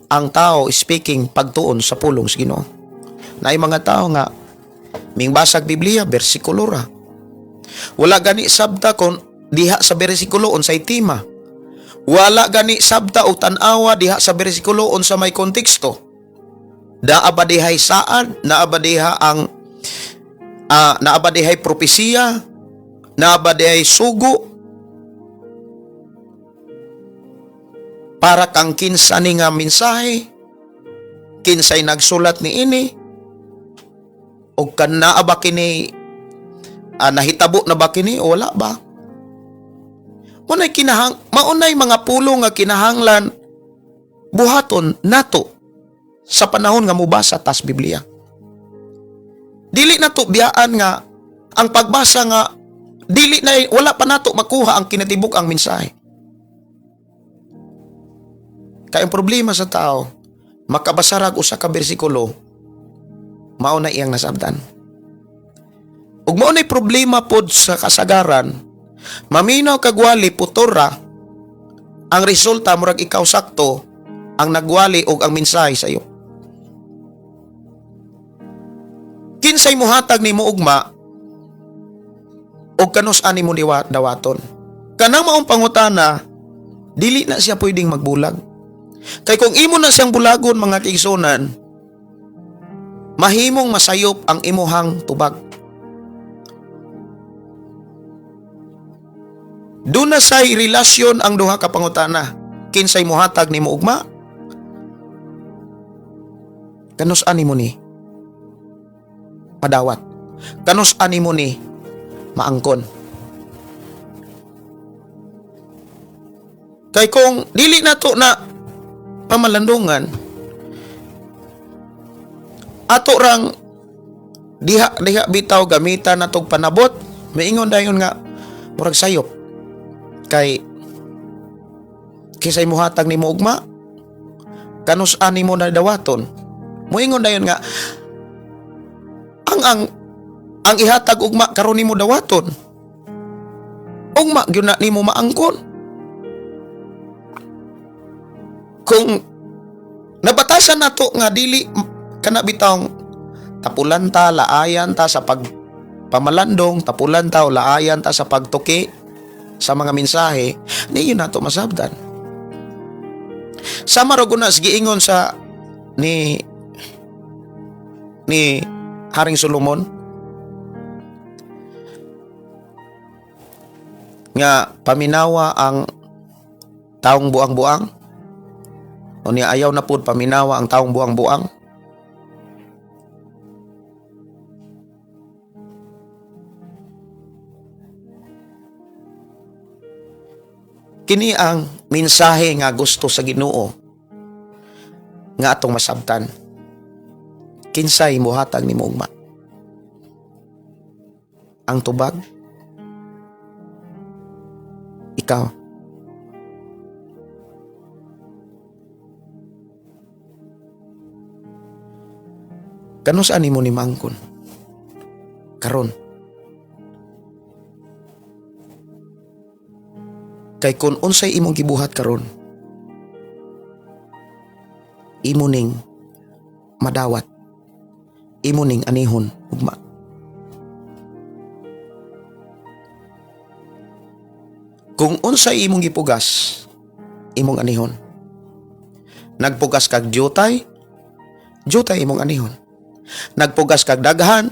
ang tao speaking pagtuon sa pulong sa Ginoo. Naay mga tao nga mingbasag Biblia, bersikulo ra. Wala gani sabta kon diha sa bersikulo unsay tema. Wala gani sabta og tan-awa diha sa bersikulo unsa may konteksto. Naa ba dihay saad, naa ba diha ang naa ba dihay propesiya, naa ba dihay sugo para kang kinsa ni nga mensahe, kinsay nagsulat ni ini, o kan naa ba kini Nahitabo na ba kini o wala ba? Maunay mga pulong nga kinahanglan buhaton nato sa panahon nga mobasa tas Biblia. Dili nato biyaan nga ang pagbasa nga dili na wala pa nato makuha ang kinatibuk ang mensahe. Kay ang problema sa tao, makabasarag usa ka bersikulo, mao na iyang nasabtan. Ug mao na'y problema pod sa kasagaran, maminaw kag wali putora, ang resulta murag ikaw sakto ang nagwali og ang mensahe sa iyo. Kinsay muhatag nimo ugma og kanus ani mo dawaton. Kanang maong pangutana, dili na siya pwedeng magbulag. Kay kung imo na siyang bulagon, mga kaigsuonan, mahimong masayop ang imuhang tubag. Duna say relasyon ang duha ka pangutana. Kinsay muhatag nimo ugma? Kanus ani mo ni madawat? Kanus ani mo ni maangkon? Kay kung dili na to na pamalandungan, ato rang diha diha bitaw gamitan na tog panabot, maingon dayon nga murag sayop kay kinsay muhatag nimo ugma, kanus ani mo na dawaton, moingon dayon nga ang ihatag ugma karon nimo dawaton, ugma gyud na nimo maangkon. Kung nabatasan nato nga dili kana bitawng tapulan ta, laayan ta sa pagpamalandong, tapulan ta o laayan ta sa pagtuki sa mga mensahe, niyo nato masabdan. Sama ra guna sa giingon sa ni Haring Solomon nga paminawa ang taong buang-buang o niya ayaw na pud paminawa ang taong buang-buang. Kini ang mensahe nga gusto sa Ginoo nga atong masabtan. Kinsay muhatag nimo ugma? Ang tubag? Ikaw. Kanus ani mo ni maangkon? Karon. Kay kung unsay imong gibuhat karon, imo ning madawat, imo ning anihon ugma. Kung unsay imong gipugas, imong anihon. Nagpugas kag jutay, jutay imong anihon. Nagpugas kag daghan,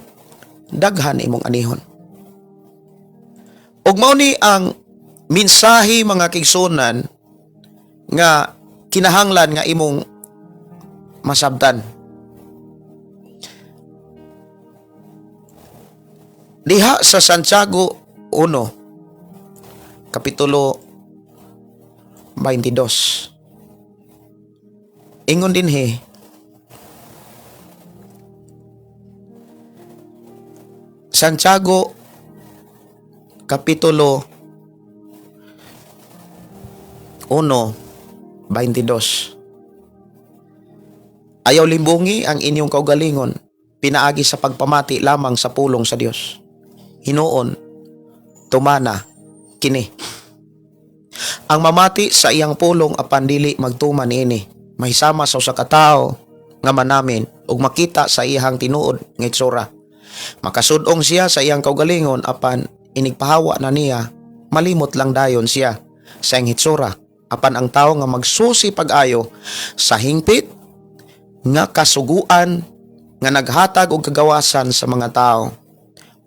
daghan imong anihon. Ug mao ni ang mensahe, mga kaigsuonan, nga kinahanglan nga imong masabtan. Diha sa Santiago 1, Kapitulo 22. Ingon dinhi, Santiago Kapitulo 1:22. Ayaw limbungi ang inyong kaugalingon pinaagi sa pagpamati lamang sa pulong sa Dios. Hinuon, tumana kini. Ang mamati sa iyang pulong apan dili magtuman niini, mahisama sa usa ka tawo nga manamin ug makita sa iyang tinuod nga itsura. Makasudong siya sa iyang kaugalingon, apan inigpahawa na niya, malimot lang dayon siya sa iyang hitsura. Apan ang tawo nga magsusi pag-ayo sa hingpit nga kasuguan nga naghatag og kagawasan sa mga tao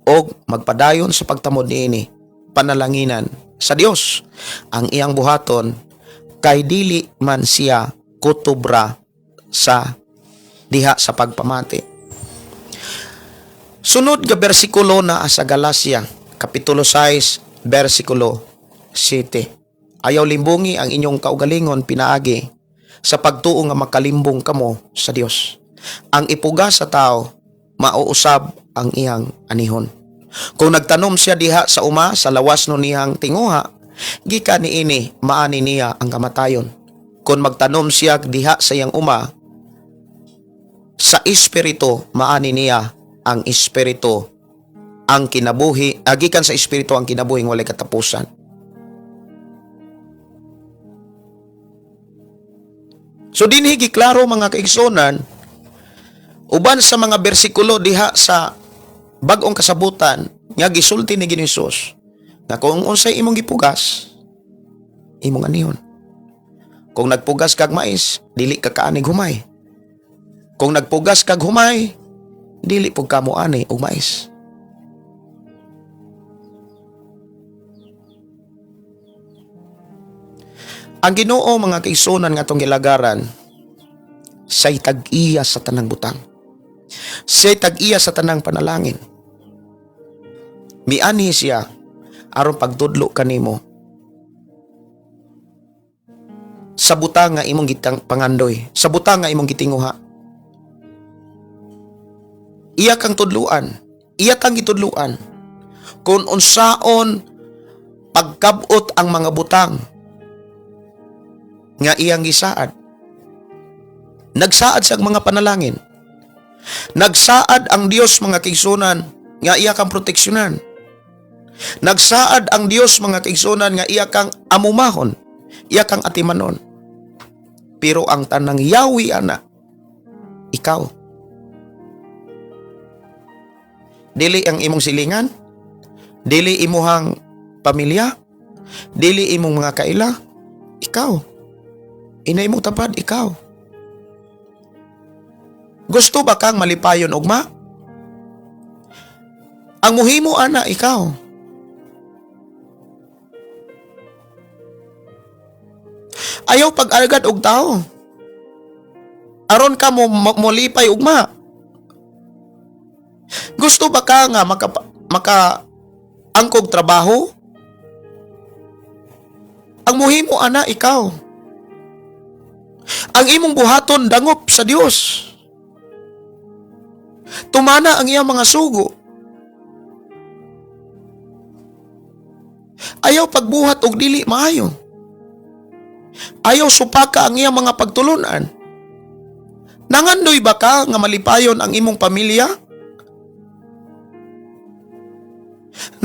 og magpadayon sa pagtamod niini, panalanginan sa Dios ang iyang buhaton kay dili man siya kutubra sa diha sa pagpamati. Sunod nga bersikulo naa sa Galacia, Kapitulo 6, versikulo 7. Ayaw limbungi ang inyong kaugalingon pinaagi sa pagtuo nga makalimbong kamo sa Dios. Ang ipugas sa tao, mauusab ang iyang anihon. Kung nagtanom siya diha sa uma sa lawas no niyang tinguha, gikan niini maani niya ang kamatayon. Kung magtanom siya diha sa iyang uma, sa espiritu maani niya ang espiritu ang kinabuhi, gikan sa espiritu ang kinabuhi walay katapusan. So dinhi giklaro, mga kaigsunan, uban sa mga bersikulo diha sa Bag-ong Kasabutan nga gisulti ni Ginoong Hesus nga kung unsay imong gipugas, imong anihon. Kung nagpugas kag mais, dili ka kaanig humay. Kung nagpugas kag humay, dili pud ka moani og mais. Ang Ginoo, mga kaigsunan nga atong gilagaran, siya'y tag-iya sa tanang butang. Siya'y tag-iya sa tanang panalangin. Mianhi siya aron pagtudlo kanimo sa butang nga imong gitang pangandoy, sa butang nga imong gitinguha. Iya kang tudluan, iya kang gitudluan kung unsaon pagkabot ang mga butang nga iyang gisaad. Nagsaad sa mga panalangin. Nagsaad ang Dios, mga kaigsunan, nga iya kang proteksyonan. Nagsaad ang Dios, mga kaigsunan, nga iya kang amumahon, iya kang atimanon. Pero ang tanang yawi ana, ikaw. Dili ang imong silingan, dili imuhang pamilya, dili imong mga kaila, ikaw. Inay mo tapad, ikaw. Gusto ba kang malipayon ugma? Ang muhimo ana, ikaw. Ayaw pag-alagad og tao aron ka mo molipay ugma. Gusto ba ka nga maka angkog trabaho? Ang muhimo ana, ikaw. Ang imong buhaton, dangop sa Dios. Tumana ang iyang mga sugo. Ayaw pagbuhat og dili maayo. Ayaw supaka ang iyang mga pagtulunan. Nangandoy ba ka nga malipayon ang imong pamilya?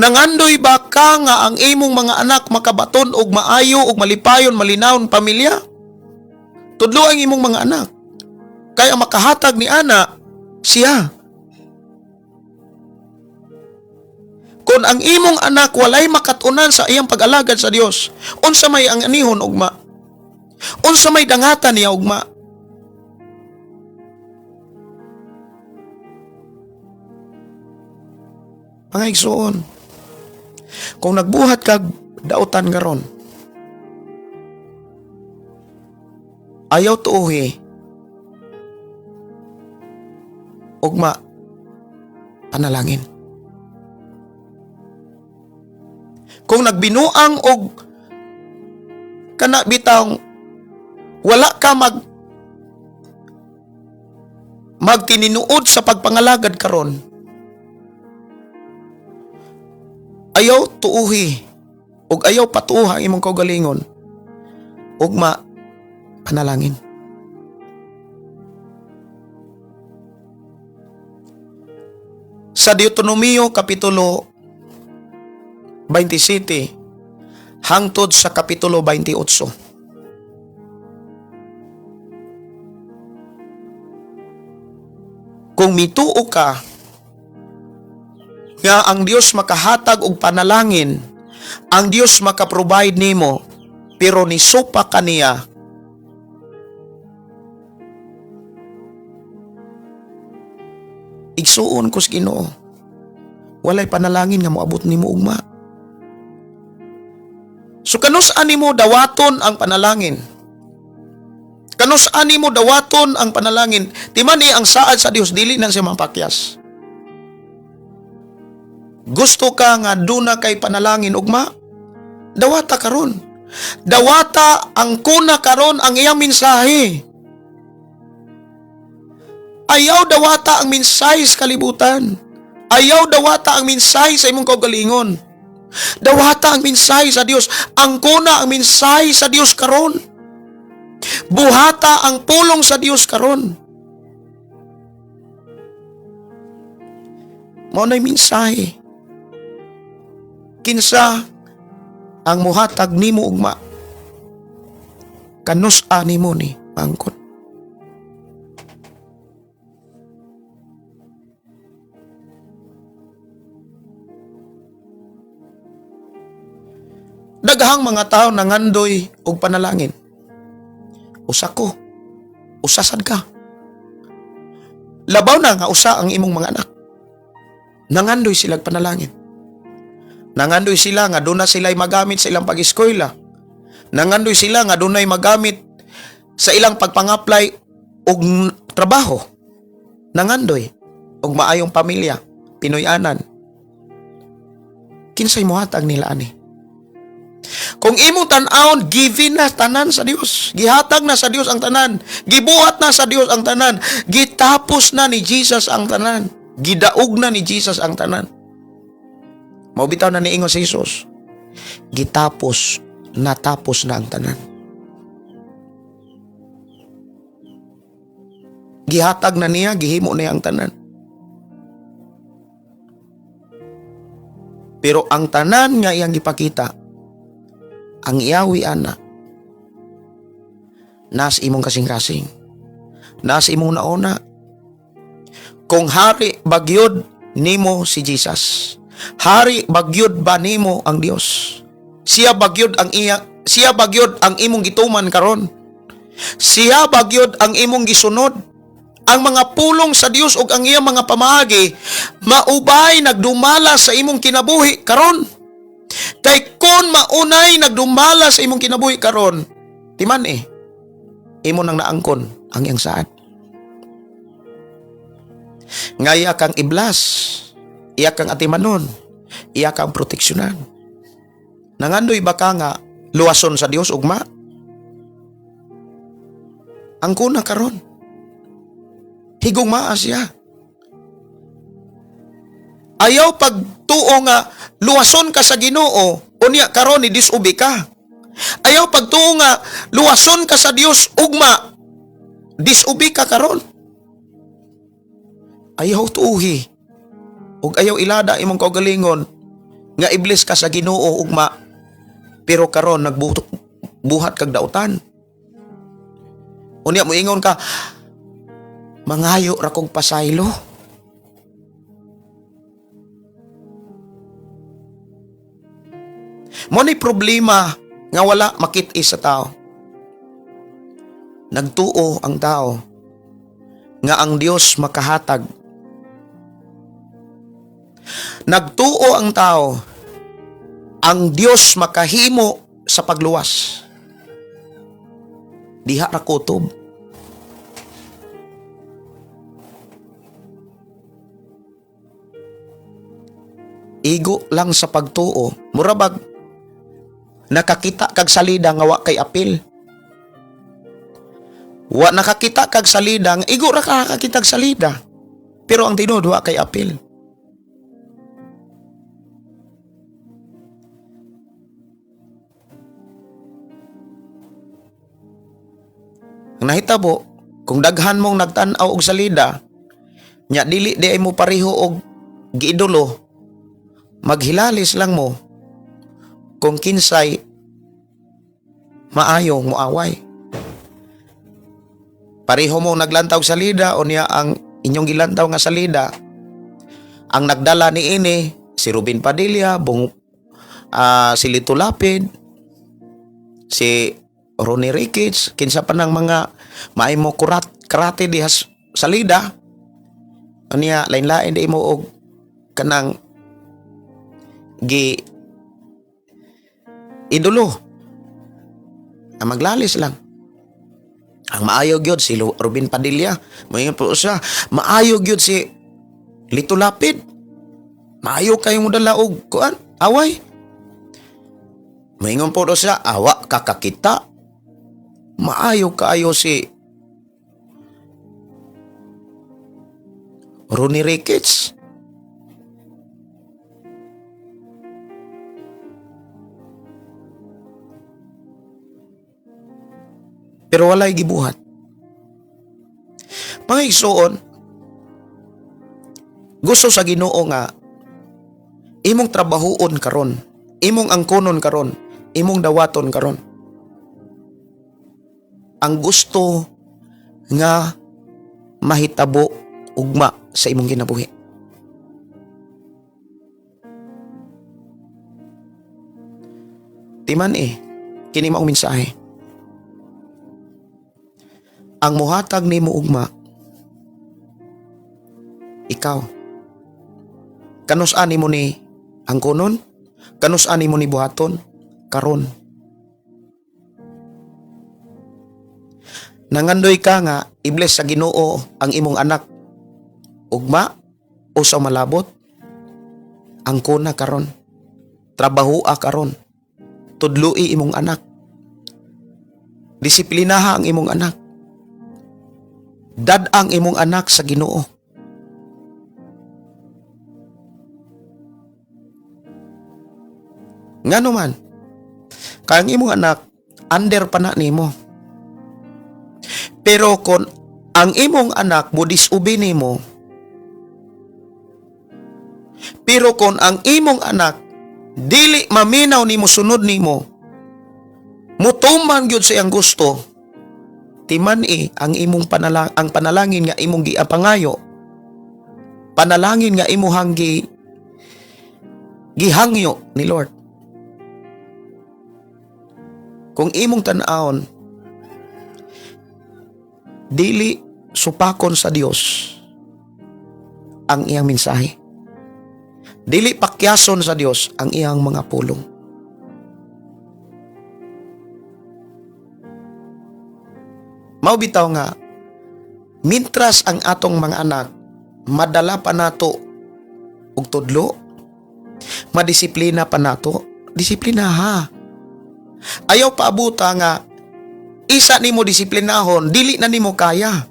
Nangandoy ba ka nga ang imong mga anak makabaton og maayo og malipayon malinawon pamilya? Tudlo ang imong mga anak. Kaya makahatag ni ana siya. Kung ang imong anak walay makatunan sa iyang pag-alagad sa Dios, unsa may ang anihon ugma? Unsa may dangatan niya ugma? Mga igsoon, kung nagbuhat kag dautan karon, ayaw tuuhi, ugma panalangin. Kung nagbinuang og kana bitang wala ka magtininuod sa pagpangalagad karon, ayaw tuuhi ug ayaw patuha ang imong kaugalingon, ugma panalangin. Sa Deuteronomio Kapitulo 27 hangtod sa Kapitulo 28, kung mituo ka nga ang Dios makahatag og panalangin, ang Dios maka-provide nimo, pero nisupa ka niya, igsuon ko sa Ginoo, walay panalangin nga moabot nimo ugma. So kanus animo dawaton ang panalangin? Kanus animo dawaton ang panalangin? Timan ni ang saad sa Dios, dili na siya mapakyas. Gusto ka nga duna kay panalangin ugma? Dawata karon. Dawata ang kuna karon ang iyang mensahe. Ayaw dawata ang mensahe sa kalibutan. Ayaw dawata ang mensahe sa imong kaugalingon. Dawata ang mensahe sa Dios. Ang kuna ang mensahe sa Dios karon. Buhata ang pulong sa Dios karon. Mao na'y mensahe. Kinsa ang muhatag nimo ugma? Kanus-a nimo ni mangkon? Daghang mga tao nangandoy og panalangin. Usa ko, usa sad ka. Labaw na nga usa ang imong mga anak. Nangandoy sila panalangin. Nangandoy sila nga doon na sila'y magamit sa ilang pag-eskwela. Nangandoy sila nga dunay magamit sa ilang pagpang-apply og trabaho. Nangandoy og maayong pamilya, Pinoy-anan. Kinsay mohatag nila ani? Kung imong tan-awon, given na tanan sa Dios. Gihatag na sa Dios ang tanan. Gibuhat na sa Dios ang tanan. Gitapos na ni Jesus ang tanan. Gidaog na ni Jesus ang tanan. Mao bitaw na niingon si Jesus. Gitapos, natapos na ang tanan. Gihatag na niya, gihimo niya ang tanan. Pero ang tanan nga iyang gipakita, ang iyawi ana, nas imong kasing-kasing, nas imong nauna. Kung hari bagyod nimo si Jesus, hari bagyod ba nimo ang Dios? Siya bagyod ang iya, siya bagyod ang imong gituman karon. Siya bagyod ang imong gisunod. Ang mga pulong sa Dios ug ang iyang mga pamaagi maubay nagdumala sa imong kinabuhi karon. Kay kon maunay nagdumala sa imong kinabuhi karon, timan imo nang naangkon ang iyang saad. Nga iya kang iblas, iya kang atimanon, iya kang proteksyonan. Nangandoy ba ka nga luwason sa Dios ugma? Ang kuna karon. Higong maa siya. Ayaw pagtuo nga luwason ka sa Ginoo, unya karon ni disobi ka. Ayaw pagtuo nga luwason ka sa Dios ugma, disobi ka karon. Ayaw tuuhi ug ayaw ilada imong kaugalingon nga iblis ka sa Ginoo ugma, pero karon nagbuhat kag dautan. Unya moingon ka, mangayo ra kog pasaylo. Mo ni problema nga wala makit-i sa tao. Nagtuo ang tao nga ang Dios makahatag. Nagtuo ang tao ang Dios makahimo sa pagluwas. Diha ra kutob. Igo lang sa pagtuo, mura bag nakakita kag salida nga wa kay apil. Wa nakakita kag salida, nga igo ra ka nakakita og salida. Pero ang tinuod wa kay apil. Ang nahitabo, kung daghan mong nagtan-aw og salida, nya dili di ay mo pareho og giidolo, maghilalis lang mo kung kinsay maayo moaway. Pareho mo naglantaw sa salida o niya ang inyong gilantaw nga salida, ang nagdala ni ini si Ruben Padilla, si Lito Lapid, si Ronnie Ricketts, kinsa pa ng mga maimo kurat karate diha salida. Unya lain-lain di mo og kanang gi idolo. Ang maglalis lang. Ang maayo gyud si Ruben Padilla, moingon po siya, maayo gyud si Lito Lapid. Maayo kayo mo dala og kuan, away. Maingon po daw siya, awa kakakita. Maayo kaayo si Ronnie Ricketts. Pero walay gibuhat. Mga igsuon, gusto sa Ginoo nga imong trabahuon karon, imong angkonon karon, imong dawaton karon. Ang gusto nga mahitabo ugma sa imong kinabuhi. Timan eh, kini maong mensahe. Ang muhatag nimo ugma, ikaw. Kanus ani mo ni angkonon? Kanus ani mo ni buhaton? Karon. Nangandoy ka nga i-bless sa Ginoo ang imong anak ugma o sa malabot, angkona karon, trabahoa karon, tudloi imong anak, disiplinaha ang imong anak, dad ang imong anak sa Ginoo. Ngano man, kay ang imong anak under pa na nimo. Pero kung ang imong anak mo disobey nimo, pero kung ang imong anak dili maminaw nimo, sunod nimo, mutuman gyud sa iyang gusto, timan eh ang imong ang panalangin nga imong giapangayo, panalangin nga imuhang gihangyo ni Lord. Kung imong tan-awon, dili supakon sa Dios ang iyang mensahe. Dili pakyason sa Dios ang iyang mga pulong. Mao bitaw nga mintras ang atong mga anak madala pa nato og tudlo, madisiplina pa nato, disiplina ha. Ayaw paabuta nga isa nimo disiplinahon, dili na nimo kaya.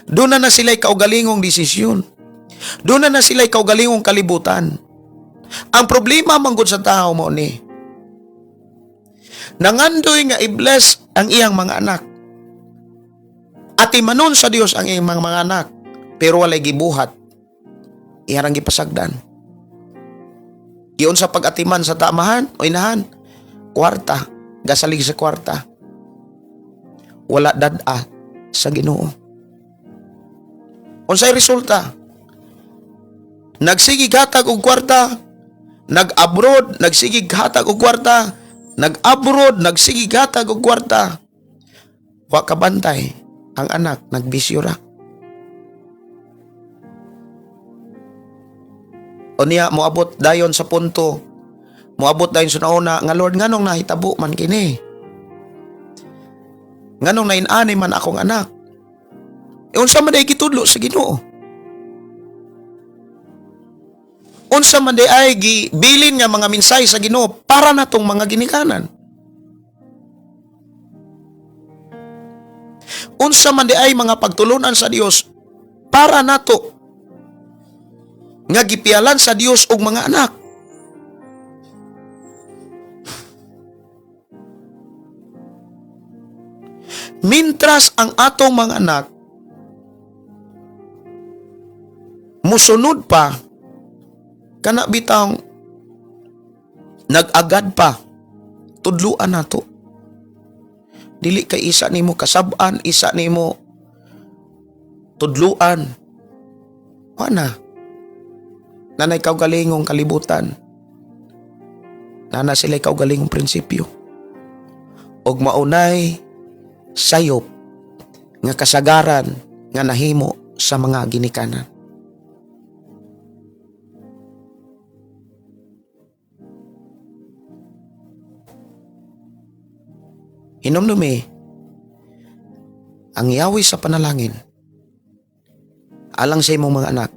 Doon na na sila'y kaugalingong desisyon. Doon na na sila'y kaugalingong kalibutan. Ang problema manggod sa tao mo ni, nangandoy nga i-bless ang iyang mga anak. Atimanon sa Dios ang iyang mga anak, pero walay gibuhat. Iyarang gipasagdan. Giun sa pag-atiman sa tamahan o inahan, kwarta, gasalig sa kwarta. Wala dad-a sa Ginoo. Unsay resulta? Nagsige hatag og kwarta, nag-abroad, nagsige hatag og kwarta, nag-abroad, nagsige hatag og kwarta. Wa kabantay ang anak, nagbisyo ra. O niya, moabot dayon sa punto, moabot dayon sa nauna, nga Lord, nganong nahitabo man kini? Nganong nainani man akong anak? E unsa man day gitudlo sa Ginoo? Unsa man day ay gibilin nga mga mensahe sa Ginoo para natong mga ginikanan? Unsa man day ay mga pagtulunan sa Dios para nato nga gipialan sa Dios og mga anak? Mintras ang atong mga anak musunod pa, kana bitang nag-agad pa, tudluan nato. Dili kay isa nimo kasab-an, isa nimo tudluan. Wala. Nanay kaugalingong kalibutan. Nana sila kaugalingong prinsipyo. Og maunay sayop nga kasagaran nga nahimo sa mga ginikanan. Hinumdumi, ang yawi sa panalangin alang sa imong mga anak,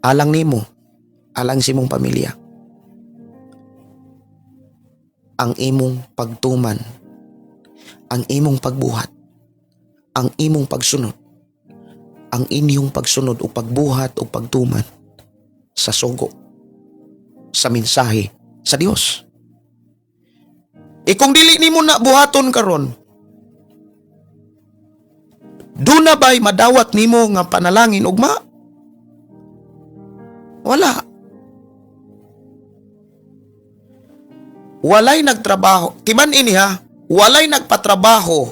Alang nimo, alang sa imong pamilya. Ang imong pagtuman, ang imong pagbuhat, ang imong pagsunod, ang inyong pagsunod o pagbuhat o pagtuman sa sugo, sa mensahe sa Dios. E kung dili nimo na buhaton karon, duna ba'y madawat nimo nga panalangin ugma? Wala. Walay nagtrabaho. Timan ini ha, walay nagpatrabaho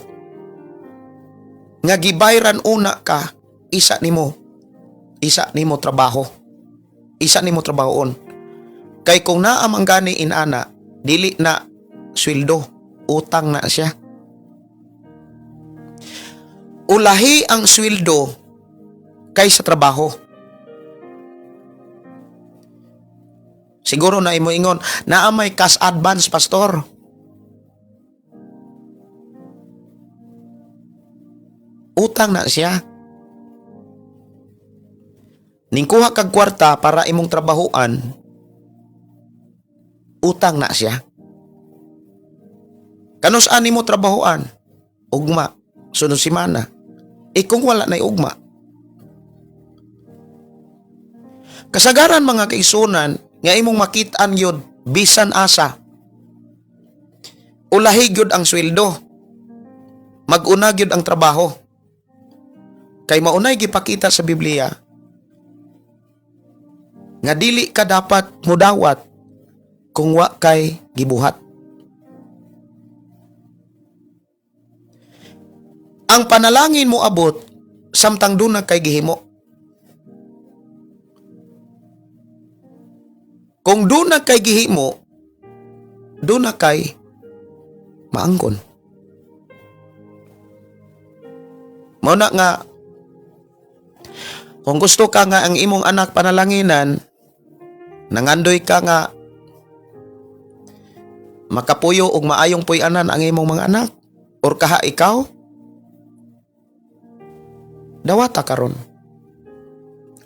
nga gibayran una ka isa nimo trabaho. Isa nimo trabahoon. Kay kung naa man gani inana, dili na sweldo, utang na siya. Ulahi ang sweldo kaysa trabaho. Siguro na imo ingon, naa may cash advance, pastor. Utang na siya. Ningkuha kag kwarta para imong trabahoan, utang na siya. Kanus ani mo trabahoan? Ugma, sunod semana. Eh kung wala na'y ugma. Kasagaran, mga kaigsuonan, nga imong makit-an yun, bisan asa. Ulahi gyud ang sweldo. Mag-una gyud ang trabaho. Kay maunay gipakita sa Biblia nga dili ka dapat mudawat kung wa kay gibuhat. Ang panalangin mo abot samtang duna kay gihimo. Kung duna kay gihimo, duna kay maangkon. Mao na nga kung gusto ka nga ang imong anak panalanginan, nangandoy ka nga makapuyo og maayong puy-anan ang imong mga anak or kaha ikaw, dawata karon,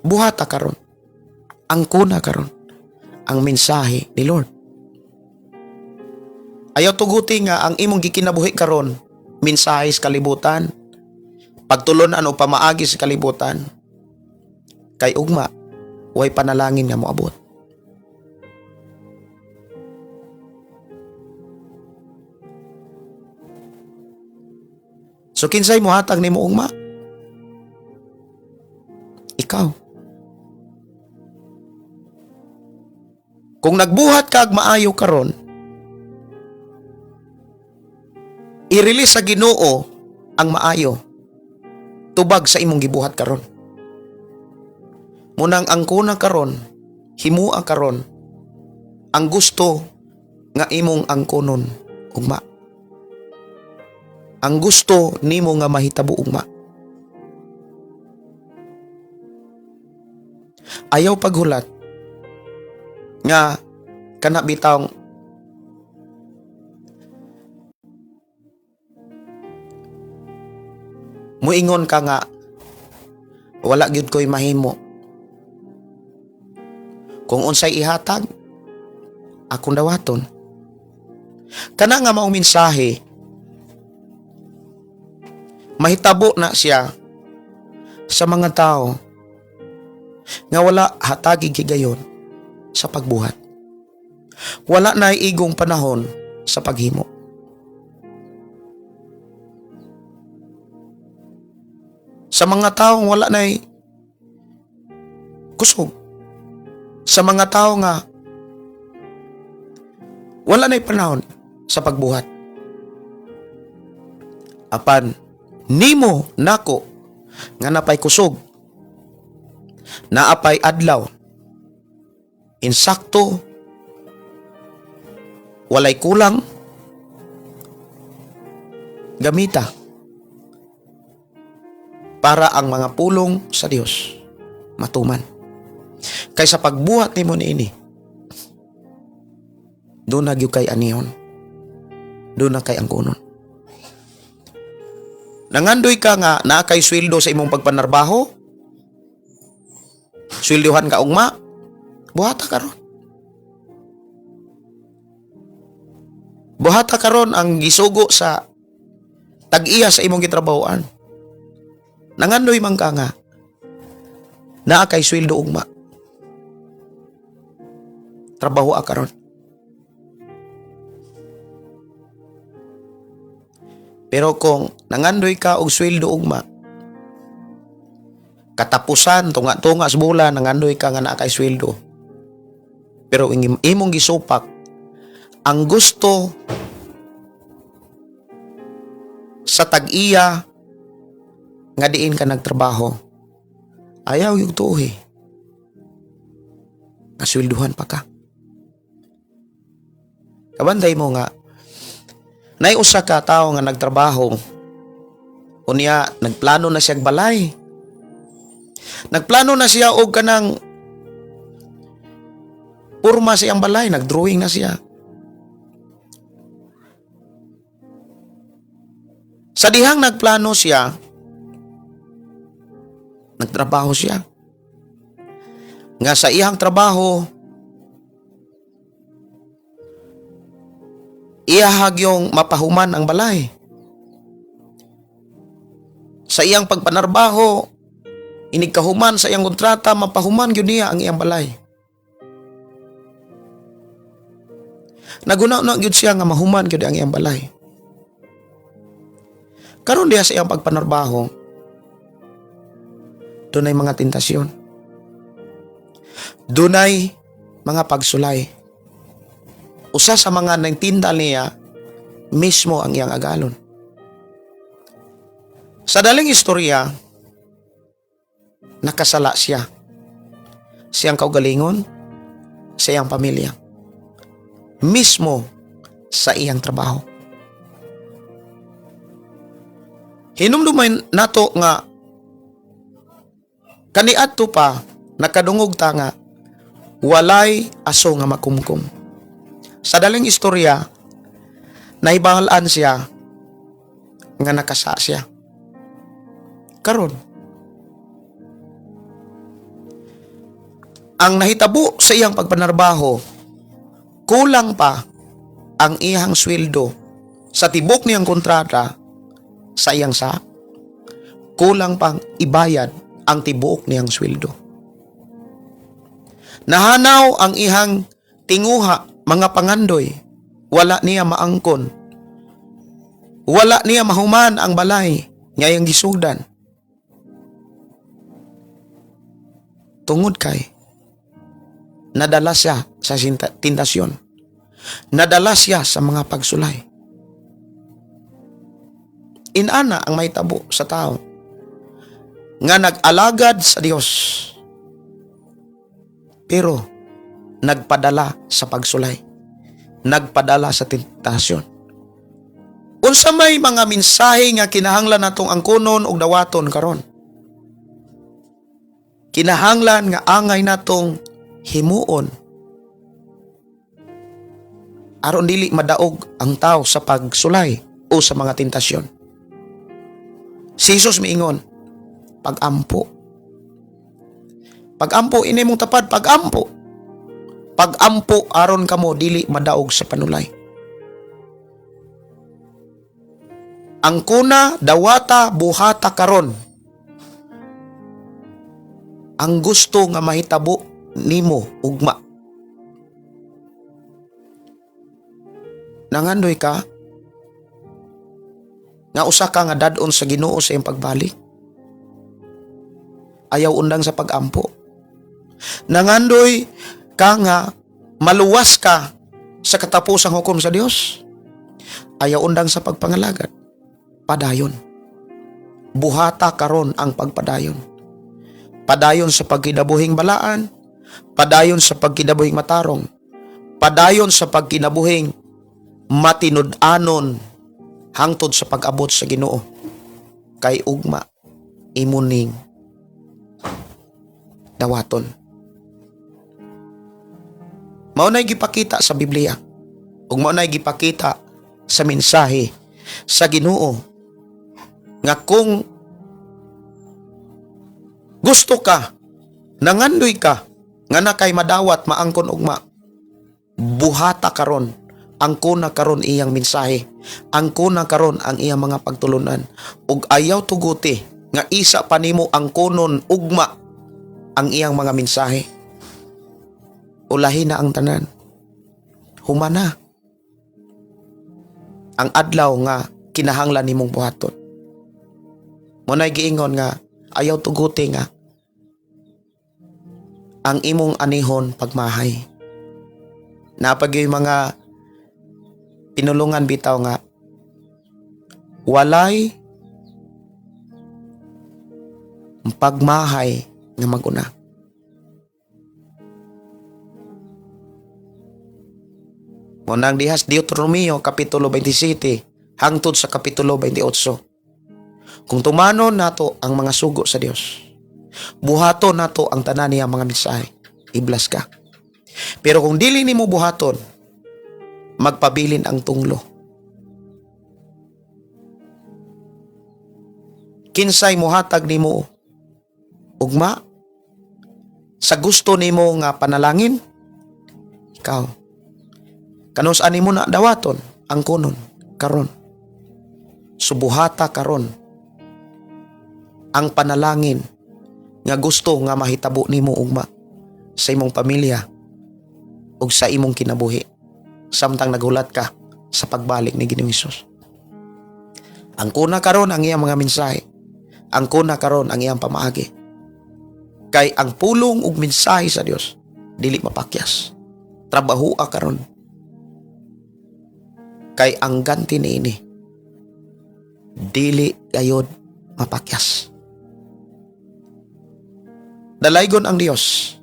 buhata karon, angkona karon ang mensahe ni Lord. Ayaw tuguti nga ang imong gikinabuhi karon mensahe sa kalibutan, pagtulon-an o pamaagi sa kalibutan, kay ugma way panalangin nga moabot. So kinsay mohatag nimo ugma? Ikaw. Kung nagbuhat ka og maayo karon, i-release sa Ginoo ang maayo tubag sa imong gibuhat karon. Munang angkona karon, himua karon ang gusto nga imong angkonon ugma. Ang gusto nimo nga mahitabo ugma. Ayaw paghulat nga kana bitawng muingon ka nga wala gyud ko'y mahimo. Kung unsay ihatag, akong dawaton. Kana nga maong mensahe, mahitabo na siya sa mga tao nga wala hatagi higayon sa pagbuhat. Wala na igong panahon sa paghimo. Sa mga taong wala na kusog. Sa mga tao nga wala na panahon sa pagbuhat. Apan nimo nako nga napay kusog, naapay adlaw, insakto, walay kulang, gamita para ang mga pulong sa Dios matuman. Kaysa pagbuhat nimo niini, duna gyud kay anihon, duna kay angkonon. Nangandoy ka nga naa kay sweldo sa imong pagpanarbaho? Sweldohan ka ugma, buhata karon. Buhata karon ang gisugo sa tag-iya sa imong gitrabahoan. Nangandoy man ka nga naa kay sweldo ugma. Trabaho karon. Pero kung nangandoy ka og sweldo ugma, katapusan tunga-tunga sa bulan nangandoy ka nga naa kay sweldo. Pero imong gisupak ang gusto sa tag-iya nga diin ka nagtrabaho, ayaw yung tuhi. Kaswelduhan pa ka. Kabantay mo nga, nay usa ka tawo nga nagtrabaho, unya nagplano na siyang balay. Nagplano na siya og kanang purma siyang balay, nagdrawing na siya. Sa dihang nagplano siya, nagtrabaho siya. Nga sa iyang trabaho, iyahag yung mapahuman ang balay. Sa iyang pagpanarbaho, inigkahuman sa iyang kontrata, mapahuman gyud niya ang iyang balay. Naguna na gyud siya nga mahuman gyud ang iyang balay. Karon diha sa iyang pagpanarbaho, dunay mga tentasyon. Dunay mga pagsulay. Usa sa mga nagtinda niya, mismo ang iyang agalon. Sa daling istorya, nakasala siya. Siyang kaugalingon, sa iyang pamilya. Mismo sa iyang trabaho. Hinumduman nato nga kaniadto pa nakadungog ta nga walay aso nga makumkum. Sa daling istorya, nahibalaan siya nga nakasa siya. Karon, ang nahitabo sa iyang pagpanarbaho, kulang pa ang iyang sweldo sa tibok niyang kontrata sa iyang sa, kulang pang ibayad ang tibuok niyang sweldo. Nahanaw ang ihang tinguha, mga pangandoy, wala niya maangkon. Wala niya mahuman ang balay ngayang gisugdan. Tungod kay nadala siya sa tentasyon. Nadala siya sa mga pagsulay. Inana ang mahitabo sa tao nga nag-alagad sa Dios pero nagpadala sa pagsulay, nagpadala sa tentasyon. Unsa may mga mensahe nga kinahanglan natong angkonon og dawaton karon? Kinahanglan nga angay natong himuon aron dili madaog ang tao sa pagsulay o sa mga tentasyon. Si Jesus miingon, pag-ampo. Pag-ampo ini mong tapad, pag-ampo. Pag-ampo aron kamo dili madaog sa panulay. Ang kuna, dawata, buhata karon. Ang gusto nga mahitabo nimo ugma. Nangandoy ka nga usa ka nga dad-on sa Ginoo sa iyang pagbalik. Ayaw undang sa pag-ampo. Nangandoy ka nga maluwas ka sa katapusang hukom sa Dios. Ayaw undang sa pagpangalagad. Padayon. Buhata karon ang pagpadayon. Padayon sa pagkinabuhing balaan, padayon sa pagkinabuhing matarong, padayon sa pagkinabuhing matinud-anon hangtod sa pag-abot sa Ginoo. Kay ugma imuning dawaton. Mao na'y gipakita sa Biblia ug mao na'y gipakita sa mensahe sa Ginoo nga kung gusto ka Nangandoy ka nga na kay madawat, maangkon ugma. Buhata karon, angkona karon iyang mensahe, angkona karon ang iyang mga pagtulunan, ug ayaw tuguti nga isa pa nimo angkonon ugma ang iyang mga mensahe. Ulahi na ang tanan. Humana ang adlaw nga kinahanglan nimong buhaton. Mao nay giingon nga ayaw tuguti nga ang imong anihon pagmahay. Naa pa gyuy mga pinulungan bitaw nga walay pagmahay nga maguna. Mao nang dihas Deuteronomio Kapitulo 27 hangtod sa Kapitulo 28. Kung tumanon nato ang mga sugo sa Dios, buhaton nato ang tanan niya mga mensahe, i-bless ka. Pero kung dili nimo buhaton, magpabilin ang tunglo. Kinsay muhatag nimo ugma sa gusto nimo nga panalangin? Ikaw. Kanus ani mo na dawaton ang kunon karon. Subuhata karon ang panalangin nga gusto nga mahitabo nimo ugma sa imong pamilya ug sa imong kinabuhi samtang naghulat ka sa pagbalik ni Ginoong Hesus. Angkona karon ang iyang mga mensahe. Angkona karon ang iyang pamaagi. Kay ang pulong ug mensahe sa Dios dili mapakyas. Trabahoa karon. Kay ang ganti niini dili gayod mapakyas. Dalaygon ang Dios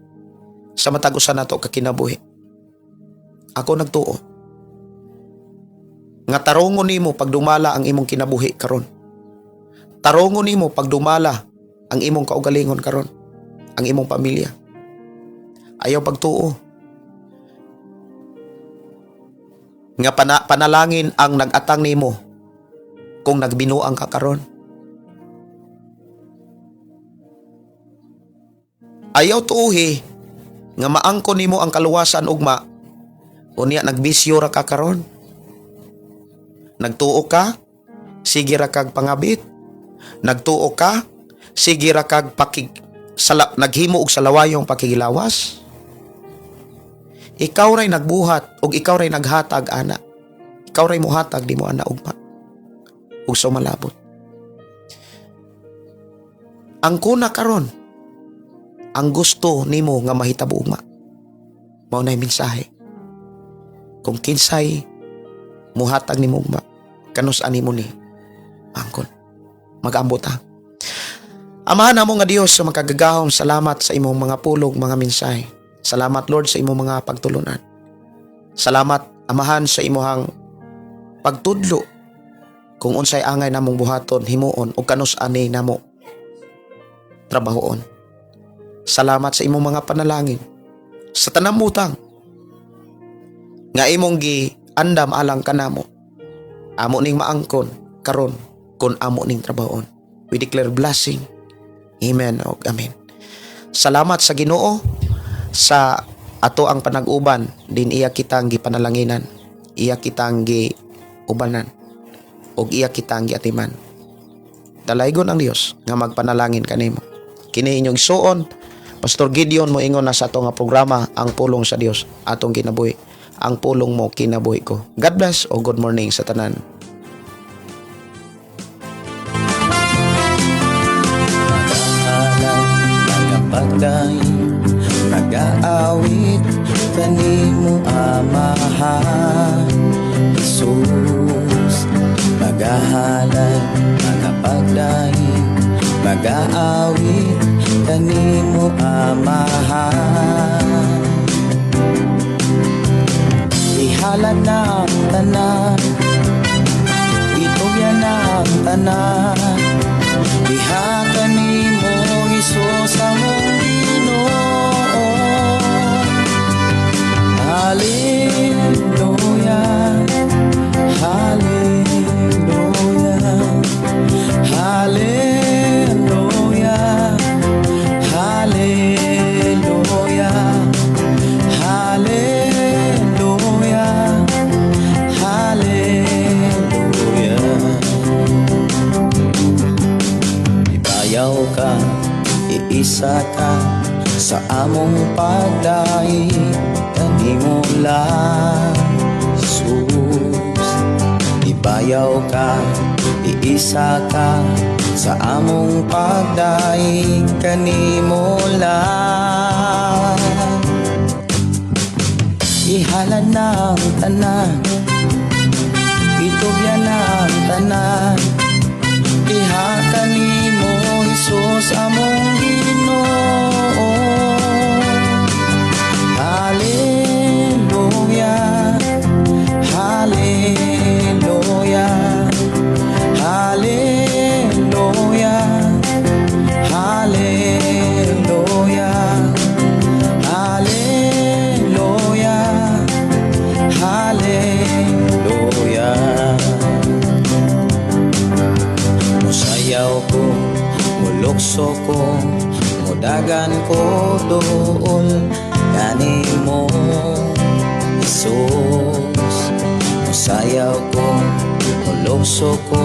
sa matag usa nato ka kinabuhi. Ako nagtuo nga tarongon nimo pagdumala ang imong kinabuhi karon. Tarongon nimo pagdumala ang imong kaugalingon karon, ang imong pamilya. Ayaw pagtuo nga panalangin ang nag-atang nimo kung nagbinuang ka karon. Ayaw tuuhi nga maangkon nimo ang kaluwasan ugma, unya nagbisyo ra ka karon. Nagtuo ka, sige ra kag pangabit. Nagtuo ka, sige ra kag naghimo og salawayong pakigilawas. Ikaw ray nagbuhat ug ikaw ray naghatag ana. Ikaw ray muhatag di mo ana ugma ug sumalabot. Ang kuna karon ang gusto nimo nga mahitabo ugma. Mao nay mensahe. Kung kinsay muhatag nimo ugma, kanus ani mo ni angkon. Mag-ambot ha. Amahan namo nga Dios sa makagagahom, salamat sa imong mga pulong, mga mensahe. Salamat, Lord, sa imong mga pagtulunan. Salamat, Amahan, sa imong pagtudlo kung unsay angay namong buhaton, himuon ug kanus ani namo trabahoon. Salamat sa imong mga panalangin sa tanang butang nga imong gi-andam alang kanamo. Amo ning maangkon karon kung amo ning trabahoon. We declare blessing. Amen ug amen. Salamat sa Ginoo sa ato ang panag-uban din iya kitang gipanalanginan, iya kitang giubanan ug iya kitang giatiman. Dalaygon ang Dios nga magpanalangin kanimo. Kini inyong igsuon, Pastor Gideon, moingon na sa ato nga programa, Ang Pulong sa Dios Atong Kinabuhi. Ang pulong mo, kinabuhi ko. God bless o good morning sa tanan. Nagapagday, nagaawit kanimo, Amahan Jesus. Magahalay, magapagday, magaawit kanimo, Amahan. Ihalad na ang tanan, itugyan na ang tanan, diha kanimo, Hesus among Ginoo. Hallelujah, Hallelujah, Hallelujah, Hallelujah. Iisa ka sa among pagdaig kanimo lang, Jesus. Ibayaw ka, iisa ka sa among pagdaig kanimo lang. Ihalad na ang tanan, itugyan na ang tanan, diha kanimo, Hesus, among Ginoo. Hallelujah, Hallelujah, Hallelujah, Hallelujah, Hallelujah, Hallelujah. Musayaw ko, mulukso ko, mudagan ko duol kanimo, Jesus. Musayaw ko, mulukso ko,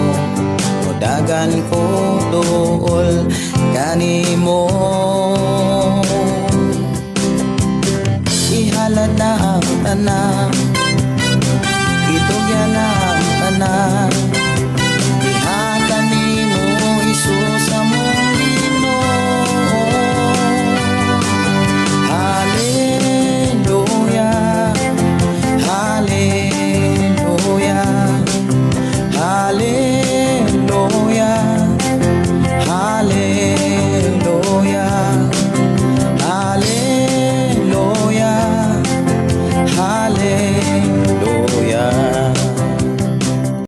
mudagan ko duol kanimo. Ihalad na ang tanan.